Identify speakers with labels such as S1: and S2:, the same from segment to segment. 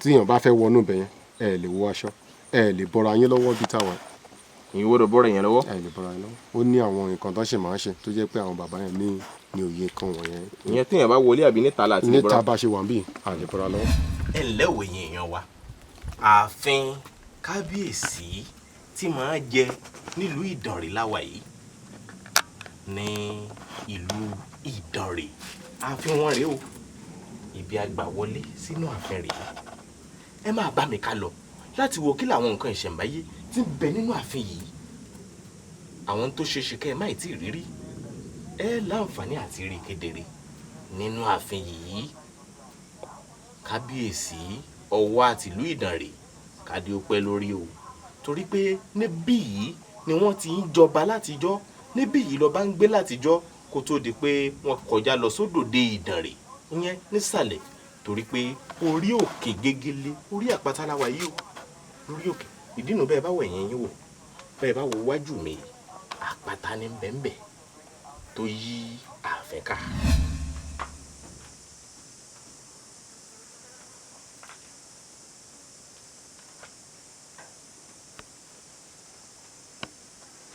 S1: Tí èèyàn bá fẹ́ wọnú ibẹ̀ yẹn, ẹ lè wọ aṣọ, ẹ lè bọ́ra yín lọ́wọ́ bí táwa.
S2: Ìyẹn gbọ́dọ̀ bọ́ra yẹn lọ́wọ́.
S1: Ẹ lè bọ́ra yín lọ́wọ́. Ó ní àwọn nǹkan tó ṣe máa ń ṣe tó jẹ́ pé àwọn bàbá yẹn ní òye kan wọ̀nyẹn.
S2: Ìyẹn téèyàn bá wọlé àbí níta láti lè
S1: níta
S2: bọ́ra.
S1: Bá ṣe wà níbí, a lè bọ́ra lọ́wọ́.
S2: Ẹ ǹlẹ́ òwe yẹn, èèyàn wa, ààfin kábíyèsí tí màá jẹ nílùú Ìdànrè láwa yìí, ní ìlú Ìdànrè. Ààfin wọn rèé o, ibi àgbà wọlé sínú ààfin rèé. Ẹ máa bá mi ká lọ láti wo kí làwọn nǹkan ìṣẹ̀ǹbáyé tí ń bẹ nínú ààfin yìí, àwọn tó ṣeé ṣe kẹ́ ẹ má ì tí ì rírí, ẹ láǹfààní àti rí kedere nínú ààfin yìí. Kábíyèsí Ọ̀wọ̀ àtìlú Ìdànrè, kádé ó pẹ́ lórí o, torí pé níbí yìí ni wọ́n ti ń jọba látijọ́, níbí yìí lọ́ba ń gbé látijọ́ kó tó di pé wọ́n kọjá lọ sódòde Ìdànrè, ìyẹn nísàlẹ̀, torí pé orí òkè gegele, orí àpáta la wà yìí o, lórí òkè ìdínú. Bẹ́ẹ̀ bá wọ ẹ̀yìn yín wò, bẹ́ẹ̀ bá wo wájú mi, àpáta ní bẹ́ẹ̀nbẹ́ẹ̀ tó yí ààfin ká.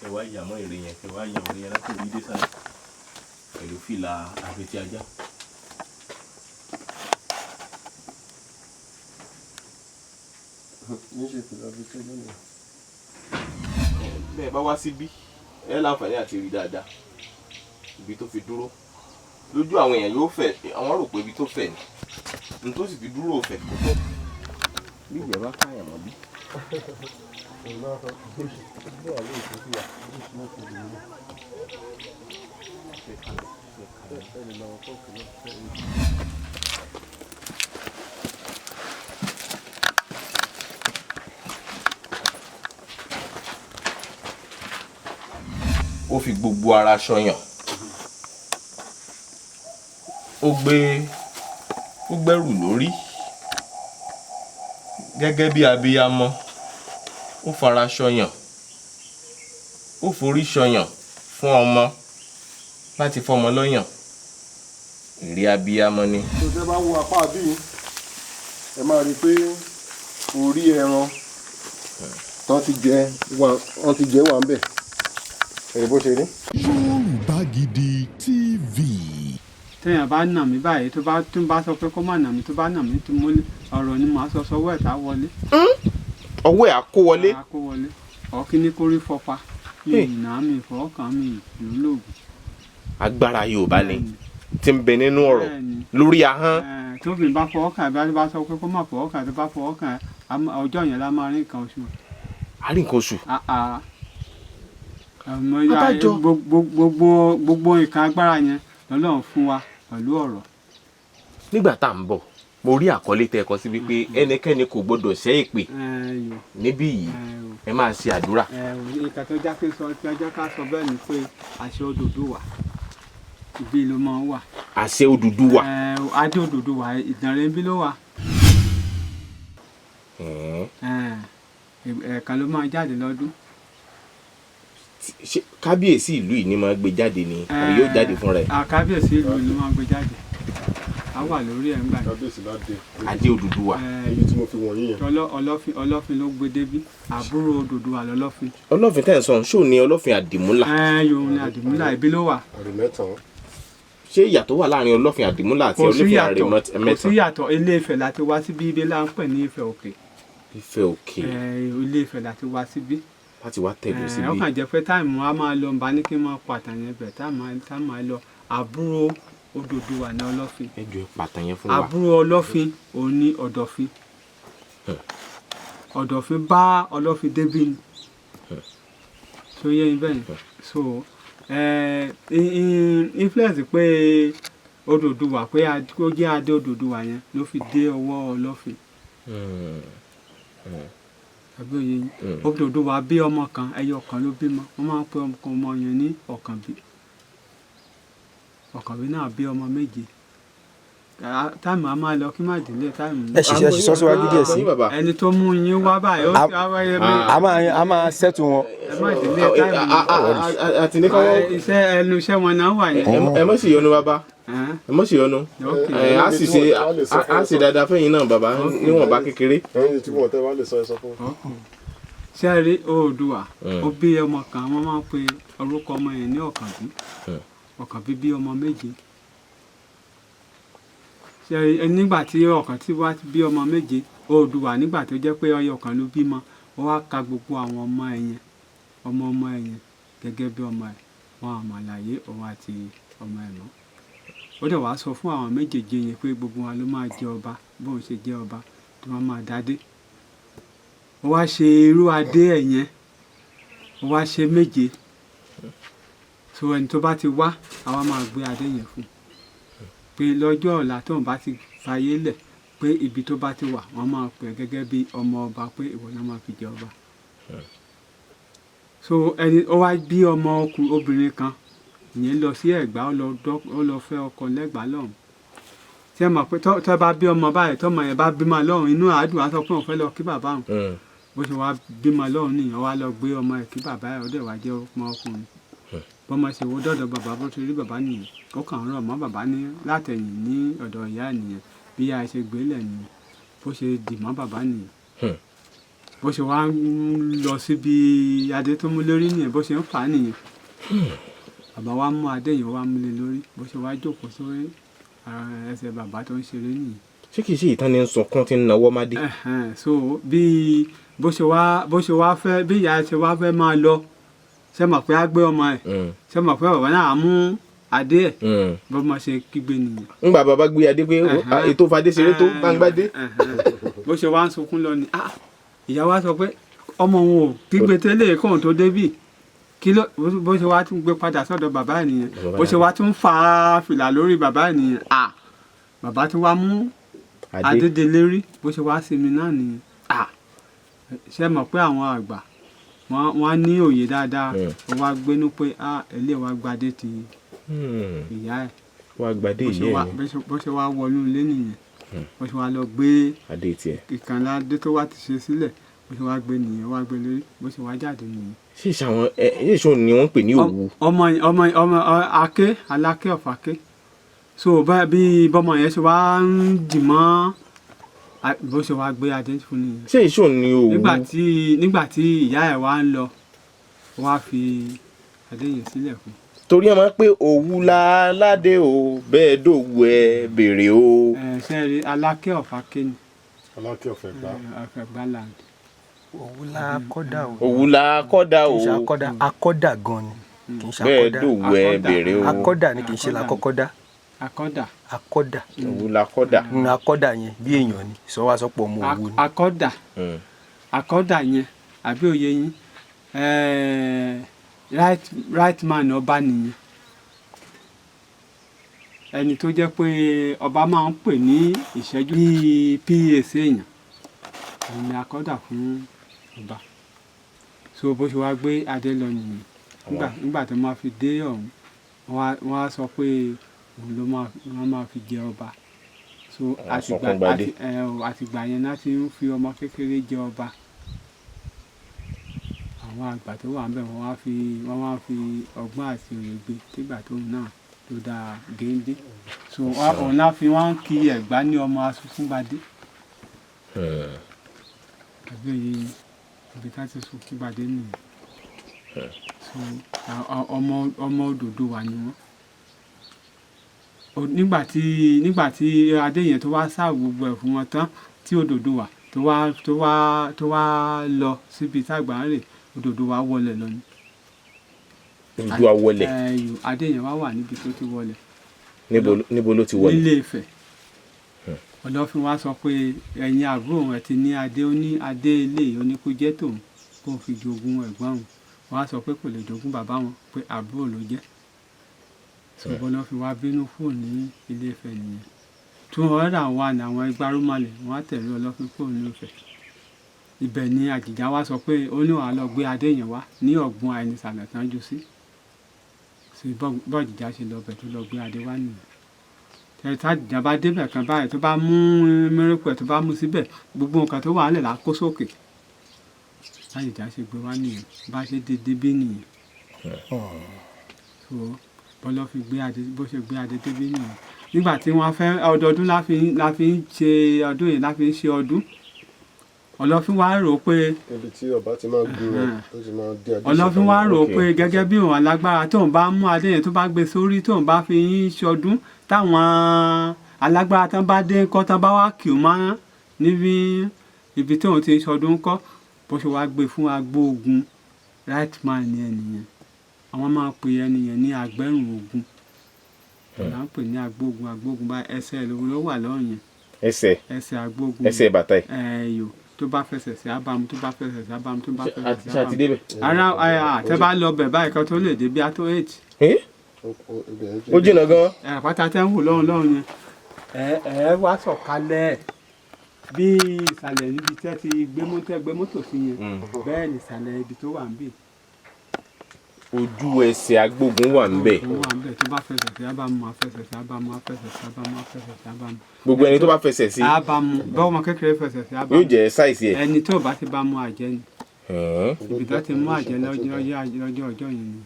S2: Ẹ wá yà mọ́ ère yẹn, ẹ wá yà ère yẹn láti orí dé sàlẹ̀ pẹ̀lú fìlà àfetí ajá.
S1: Ní ṣe fìlà bíi tó lónìí.
S2: Bẹ́ẹ̀ bá wá síbí, ẹ láǹfààní àti rí dáadáa ibi tó fi dúró. Lójú àwọn èèyàn yóò fẹ̀, àwọn rò pé ibi tó fẹ̀ ni n tó sì fi dúró fẹ̀ kó tó bí ìgbẹ́ bá káyàn mọ́ bí. Ó fi gbogbo ara ṣọyàn, ó gbé, ó gbẹ́rù lórí gẹ́gẹ́ bí abiyamọ, ó fara ṣọyàn, ó forí ṣọyàn fún ọmọ láti fọmọ lọ́yàn. Ìrí abiyamọ ni.
S1: Tó tẹ́ bá wo apá bí, ẹ máa rí i pé orí ẹran tán ti jẹ wà, wọ́n ti jẹ wà ń bẹ̀, ẹ̀rí bó ṣe rí.
S3: Yorùbá Gidi TV.
S4: Téèyàn bá nà mí báyìí, tó bá tún bá sọ pé kó má nà mí, tó bá nà mí tó mú ọ̀rọ̀ ni màá sọ sọ́wọ́ ẹ̀ tá wọlé.
S2: Ọwọ́ ẹ̀ á kó wọlé.
S4: Á kó wọlé ọ̀kíní kórí fọpa mi.
S2: Hey.
S4: Nà mí fọwọ́ mi lù ú lóògùn.
S2: Agbára Yorùbá ni tí ń bẹ nínú ọ̀rọ̀
S4: Bẹ́ẹ̀ni.
S2: lórí ahọ́n.
S4: Tóbi bá fọwọ́ kàn, bá sọ pé kó má fọwọ́ kàn, tó bá fọwọ́ kàn, ọjọ́ yẹn la máa rí nǹkan oṣù.
S2: A rí nǹkan oṣù.
S4: Ah, ah. Ọmọ ya
S2: Abájọ.
S4: Gbogbo nǹkan agbára yẹn lọ́lọ́run fún wa pẹ̀lú ọ̀rọ̀.
S2: Nígbà tá à ń bọ̀, mo rí àkọlé tẹ́ ẹ kọ síbi pé ẹnikẹ́ni kò gbọdọ̀ ṣẹ́ èpè
S4: Ẹ, yo,
S2: níbí yìí.
S4: Ẹ, yo.
S2: Ẹ máa ṣe àdúrà.
S4: Ẹ, nǹkan tó já kí sọ, tó já ká sọ bẹ́ẹ̀ ni pé àṣẹ Odùduwà ibi ló máa ń wà.
S2: Àṣẹ Odùduwà.
S4: Ẹ, adé Odùduwà, Ìdànrè ń bí ló wà.
S2: Ẹ̀ẹ́n.
S4: Ẹ, ẹ̀ẹ̀kan ló máa jáde lọ́dún.
S2: Ṣé kábíyèsí ìlú yìí ni máa gbé jáde ni àbí yóò jáde fúnra ẹ̀?
S4: Kábíyèsí ìlú ló máa gbé jáde, á wà lórí ẹ̀ ńgbà yẹn.
S1: Kábíyèsí ládé.
S2: Adé Odùduwà.
S4: Ẹ,
S1: Èyí tí mo fi wọ̀nyí yẹn.
S4: Ọlọ́fin ló gbé débí, àbúrò Odùduwà lọ́lọ́fin.
S2: Ọlọ́fin tẹ́ ẹ̀ ń sọ, ṣó ni Ọlọ́fin Àdìmúlà?
S4: Ẹ yòó ni Àdìmúlà, ibi ló wà.
S1: Àrè mẹ́tàn.
S2: Ṣé ìyàtọ̀ wà láàrin Ọlọ́fin Àdìmúlà àti
S4: Kò sí
S2: Ọlọ́fin
S4: yàtọ̀, kò sí
S2: Àrèmẹ́tàn?
S4: yàtọ̀. Ilé Ifẹ̀ láti wá síbí, ibi là ń pè ní Ifẹ̀ Òkè.
S2: Ifẹ̀ Òkè.
S4: Ẹ, Ilé Ifẹ̀ láti wá síbí.
S2: Láti wá tẹ̀dó
S4: Ẹ, ó
S2: síbí.
S4: kàn jẹ́ pé time a máa lọ nbà ní kí n máa pàtàn yẹn bẹ̀, táìmù á lọ, àbúrò Odùduwà ní Ọlọ́fin.
S2: Ẹ jọ̀ọ́, ẹ pàtàn yẹn fún wa.
S4: Àbúrò Ọlọ́fin òun ní Ọ̀dọ̀fin. Ọ̀dọ̀fin bá Ọlọ́fin débí ni so yẹ yín bẹ́ẹ̀ yẹn. So influence pé Odùduwà pé ó jẹ́ adé Odùduwà yẹn ló fi dé ọwọ́ Ọlọ́fin. Àbí òye yín? Odùduwà bí ọmọ kan, ẹyọ kan ló bímọ. Wọ́n máa ń pe ọmọ yẹn ní Ọ̀kànbí. Ọ̀kànbí náà bí ọmọ méje. Time a máa lọ kí má délé time.
S5: Ẹ sì sọ síwájú díẹ̀ sí.
S2: Yín bàbá.
S4: Ẹni tó mú yín wá báyìí ó ti wá wáyé mi.
S5: A máa ṣẹ́tù wọn.
S4: Ẹ má délé time.
S2: Àti ní káwọ́.
S4: Iṣẹ́ ẹnu iṣẹ́ wọn náà wà yẹn.
S2: Ẹ má sì yọnu, bàbá.
S4: Ẹ̀hẹ́n,
S2: Ẹ mọ̀ sí ọ̀nà.
S4: ok.
S2: Ẹ á sì ṣe, á ṣe dáadáa fẹ́yìn náà bàbá, níwọ̀nba kékeré.
S1: Ẹ̀yin tí wọ́n tẹ́ bá lè sọ, ẹ sọ fún wọn.
S4: Ṣé ẹ rí Oòduà, ó bí ọmọ kan, wọ́n máa ń pe orúkọ ọmọ yẹn ní Ọ̀kànbí. Ọ̀kànbí bí ọmọ méje. Ṣé ẹ rí, nígbà tí Ọ̀kàn tí wá bí ọmọ méje, Oòduà nígbà tó jẹ́ pé ọyọ kan ló bímọ, ó wá ka gbogbo àwọn ọmọ ẹ̀ yẹn, ọmọ ọmọ ẹ̀ yẹn gẹ́gẹ́ bí ọmọ ẹ̀. Wọn àmọ̀ àlàyé òun àti ọmọ ẹ̀ mọ́. Ó dẹ̀ wá sọ fún àwọn méjèèjì yẹn pé gbogbo wọn ló máa jẹ ọba bóun ṣe jẹ ọba, tó máa máa dádé. Ó wá ṣe irú adé ẹ̀ yẹn, ó wá ṣe méje. So ẹni tó bá ti wá, àwa máa gbé adé yẹn fún un, pé lọ́jọ́ ọ̀la tóun bá ti fayé lẹ̀, pé ibi tó bá ti wà, wọ́n máa pè é gẹ́gẹ́ bí ọmọ ọba, pé ìwọ náà máa fi jẹ ọba. So ẹni ó wá bí ọmọ ọkùnrin obìnrin kan, ìyẹn lọ sí Ẹ̀gbá, ó lọ fẹ́ ọkọ lẹ́gbàá lọ́hùn. Tí ẹ mọ̀ pé tọ́ bá bí ọmọ báyìí, tọ́mọ yẹn bá bímọ lọ́hùn, inú àádùn á sọ pé òun fẹ́ lọ kí bàbá òun. Bó ṣe wá bímọ lọ́hùn nìyẹn, ó wá lọ gbé ọmọ ẹ̀ kí bàbá ẹ̀, ó dẹ̀ wá jẹ́ ọmọ ọkùnrin. Bọ́mọ ṣe wo dọ́dọ̀ bàbá, bó ti rí bàbá nìyẹn, ó kàn ń rọ̀ mọ́ bàbá ní látẹ̀yìn ní ọ̀dọ̀ ìyá ẹ̀ nìyẹn. Bí ìyá ẹ̀ ṣe gbélé nìyẹn, bó ṣe dì mọ́ bàbá nìyẹn. Bó ṣe wá ń lọ síbi adé tó mú lórí nìyẹn, bó ṣe ń fà á nìyẹn, bàbá wa mú adé yẹn, wá múlé lórí. Bó ṣe wá jókòó sórí ara ẹsẹ̀ bàbá tó ń ṣeré nìyẹn.
S2: Ṣé kìí ṣe ìtàn ni ń sunkún tí ń nawọ́ má dé?
S4: Ẹ̀hẹ̀n, so bí bó ṣe wá fẹ́, bí ìyá ẹ̀ ṣe wá fẹ́ máa lọ, ṣe mọ̀ pé á gbé ọmọ ẹ̀, ṣe mọ̀ pé bàbá náà á mú adé ẹ̀, bó máa ṣe kígbe nìyẹn.
S2: Ńgbà bàbá gbé adé pé ètò fadé ṣeré tó bá ń gbádé.
S4: Ẹ̀hẹ̀n. Bó ṣe wá ń sunkún lọ ni, ah, ìyá wa sọ pé ọmọ òun ò kígbe tẹ́lẹ̀ kóun tó débì, kí ló bó ṣe wá tún gbé padà sọ́dọ̀ bàbá ẹ̀ nìyẹn.
S2: Bàbá
S4: Bó ṣe wá tún fa fìlà lórí bàbá ẹ̀ nìyẹn, ah, bàbá tún wá mú
S2: Adé.
S4: adédelérí. Bó ṣe wá sinmi náà nìyẹn. Ah, ṣe mọ̀ pé àwọn àgbà wọ́n ní òye dáadáa. Ó wá gbénú pé, ah, ilé wa gbadé ti ìyá ẹ̀.
S2: Wàá gbadé
S4: Bó ṣe
S2: ìyá
S4: wá
S2: ẹ̀ ní
S4: bó ṣe wá wọnú ilé nìyẹn, bó ṣe wá lọ gbé
S2: adé tiẹ̀.
S4: Ìkànnì adé tó wá ti ṣe sílẹ̀, bó ṣe wá gbé nìyẹn, wá gbé lórí, bó ṣe wá jáde nìyẹn.
S2: Ṣé ìṣàwọn ẹ ṣé ìṣòro ni wọ́n ń pè ní Òwu?
S4: Ọmọ ọmọ ọmọ aké, Aláké of Aké. So bí bọ́mọ yẹn ṣe wá ń dì mọ́ bó ṣe wá gbé adé fún nìyẹn.
S2: Ṣé ìṣòro ni Òwu?
S4: Nígbà tí ìyá ẹ̀ wá ń lọ, wá fi adé yẹn sílẹ̀ fún.
S2: Torí ẹ máa ń pé Òwu láládé o, bẹ́ẹ̀ dòwú ẹ béèrè o.
S4: Ẹ ṣe rí, Aláké of Aké ni.
S1: Aláké of Ẹ̀gbá.
S4: Of Ẹ̀gbá land.
S5: Òwú la kọ́dà o.
S2: Òwu la kọ́dà
S5: Kì
S2: o.
S5: í ṣe akọ́dà, akọ́dà gan ni, kì í ṣe
S2: Bẹ́ẹ̀
S5: akọ́dà.
S2: dòwú ẹ
S4: Akọ́dà.
S2: béèrè o.
S5: Akọ́dà ni, kì í ṣe
S4: Akọ́dà.
S5: làkọ́kọ́dá.
S4: Akọ́dà.
S5: Akọ́dà.
S2: Òwu la kọ́dà.
S5: Akọ́dà yẹn bí èèyàn ni sọ wá sọpọ̀ ọmọ Òwu ni.
S4: Akọ́dà. Akọ́dà yẹn, àbí òye yín, right man ọba nìyẹn, ẹni tó jẹ́ pé ọba máa ń pè ní ìṣẹ́jú bíi PA èèyàn, òun ni akọ́dà fún ọba. So bó ṣe wá gbé adé lọ nìyẹn. Nígbà tó máa fi dé ọ̀hún, wọ́n á sọ pé òun ló máa wọ́n máa fi jẹ ọba. So
S2: Àwọn
S4: àtìgbà
S2: sọkún gbadé.
S4: àtìgbà yẹn náà ti ń fi ọmọ kékeré jẹ ọba. Àwọn àgbà tó wà níbẹ̀, wọ́n wá fi ọgbọ́n àti òye gbé tígbà tóun náà tó dáa géńdé. So òun náà fi wọ́n ń kí Ẹ̀gbá ní ọmọ asunkúngbadé. Àbí òye yín, ibi tá ti sunkúngbadé nìyẹn. So ọmọ Odùduwà ni wọ́n. Nígbà tí adé yẹn tó wá sáà gbogbo ẹ̀ fún wọn tán, tí Odùduwà tó wá lọ síbi tágbà ń rè, Odùduwà wọlé lọ ni.
S2: Odùduwà wọlé.
S4: Ẹyù adé yẹn wá wà níbi tó ti wọlé.
S2: Níbo ló ti wọlé?
S4: Nílé Ifẹ̀. Ọlọ́fin wa sọ pé ẹ̀yin àbúrò òun, ẹ̀ ti ní adé, ó ní adé ilé yìí, ó ní kó jẹ́ tòun, kó fi jogún ẹ̀gbọ́n òun. Wọ́n á sọ pé kò lè jogún bàbá wọn, pé àbúrò ló jẹ́. Ṣùgbọ́n Ọlọ́fin wa bínú kúrò ní Ilé Ifẹ̀ nìyẹn. 201 àwọn igbárùmọ̀lẹ̀ wọ́n á tẹ̀lé Ọlọ́fin kúrò ní Ifẹ̀. Ibẹ̀ ni Àjìjà wa sọ pé ó ní wàá lọ gbé adé yẹn wá ní ọ̀gbun àìnísàlẹ̀ tán jù sí. Sí bọ́ọ̀jìjà ṣe lọ bẹ̀ tó lọ gbé adé wá nìyẹn. Tàjìjà bá débẹ̀ kan báyìí, tó bá mú mẹ́rẹ́pẹ̀, tó bá mú síbẹ̀, gbogbo nǹkan tó wà nílẹ̀ là kó sókè. Àjìjà ṣe gbé wá nìyẹn, bá ṣe dédé bí nìyẹn. So Bọ́lọ́fin gbé adé, bó ṣe gbé adé débí nìyẹn. Nígbà tí wọ́n fẹ́ ọdọọdún la fi ń ṣe ọdún yìí, la fi ń ṣe ọdún. Ọlọ́fin wá rò pé
S1: Ibi tí ọba ti máa gun rẹ̀ tó ti máa dé adé.
S4: Ọlọ́fin wá rò pé gẹ́gẹ́ bí òun alágbára, tóun bá mú adé yẹn, tó bá gbé sórí, tóun bá fi ń ṣọdún, táwọn alágbára tán bá dé ńkọ́, tán bá wá kì í mọ́ níbi ibi tóun ti ń ṣọdún ńkọ́? Bó ṣe wá gbé fún agbóogun, right man ni ẹnìyẹn. Àwọn máa pè ẹnìyẹn ní agbẹ́rùn ogun là ń pè ní agbógun. Agbógun bá ẹsẹ̀ ló wà lọ́rùn yẹn.
S2: Ẹsẹ̀?
S4: Ẹsẹ̀ agbógun.
S2: Ẹsẹ̀ bàtà ẹ̀.
S4: Ẹ̀yò, tó bá fẹsẹ̀ sí abàmù, tó bá fẹsẹ̀ sí abàmù, tó bá fẹsẹ̀ sí
S2: Ṣe àti
S4: abàmù.
S2: débẹ̀?
S4: Ara àtẹ bá lọ bẹ̀ báyìí kan tó lè dé bí a tó 8.
S2: Ẹ́? Ó jìnnà gan.
S4: Ẹ àpáta tẹ́ ń wò lọ́hùn lọ́hùn yẹn, ẹ wá sọ̀kalẹ̀ bí ìsàlẹ̀ níbi tẹ́ ti gbé mọ́tò sí yẹn. Bẹ́ẹ̀ ni ìsàlẹ̀ ibi tó wà ń bì.
S2: Ojú ẹsẹ̀ agbógun wà ń bẹ̀.
S4: Ó wà ń bẹ̀. Tó bá fẹsẹ̀ sí abàmù, á fẹsẹ̀ sí abàmù, á fẹsẹ̀ sí abàmù, á fẹsẹ̀ sí abàmù.
S2: Gbogbo ẹni tó bá fẹsẹ̀ sí
S4: Abàmù bọ́ọ̀, ọmọ kékeré fẹsẹ̀ sí abàmù.
S2: Yóò jẹ́ size ẹ̀.
S4: Ẹni tó bá ti bá mú àjẹ́ ni.
S2: Ẹ̀ẹ́n.
S4: Ibi tó ti mú àjẹ́ lọ́jọ́ ọjọ́ yẹn ni.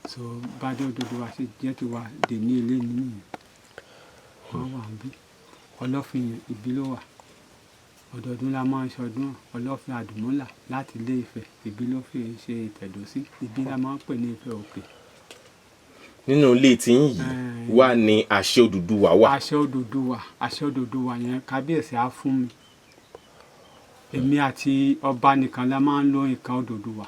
S4: So bàdé Odùduwà ṣe jẹ́ ti wa dè ní ilé nínú yẹn, wọ́n wà ń bí. Ọlọ́fin yẹn, ibi ló wà. Ọdọọdún la máa ń ṣọdún. Ọlọ́fin Àdùmúlà láti Ilé Ifẹ̀, ibi ló fi ṣe ìtẹ̀dó sí. Ibi la máa ń pè ní Ifẹ̀ Òkè.
S2: Nínú ilé tí ń yìí
S4: Ẹ̀ẹ́n.
S2: wà ní àṣẹ Odùduwà wà.
S4: Àṣẹ Odùduwà, àṣẹ Odùduwà yẹn, kábíyèsí á fún mi. Èmi àti ọba nìkan la máa ń lo nǹkan Odùduwà.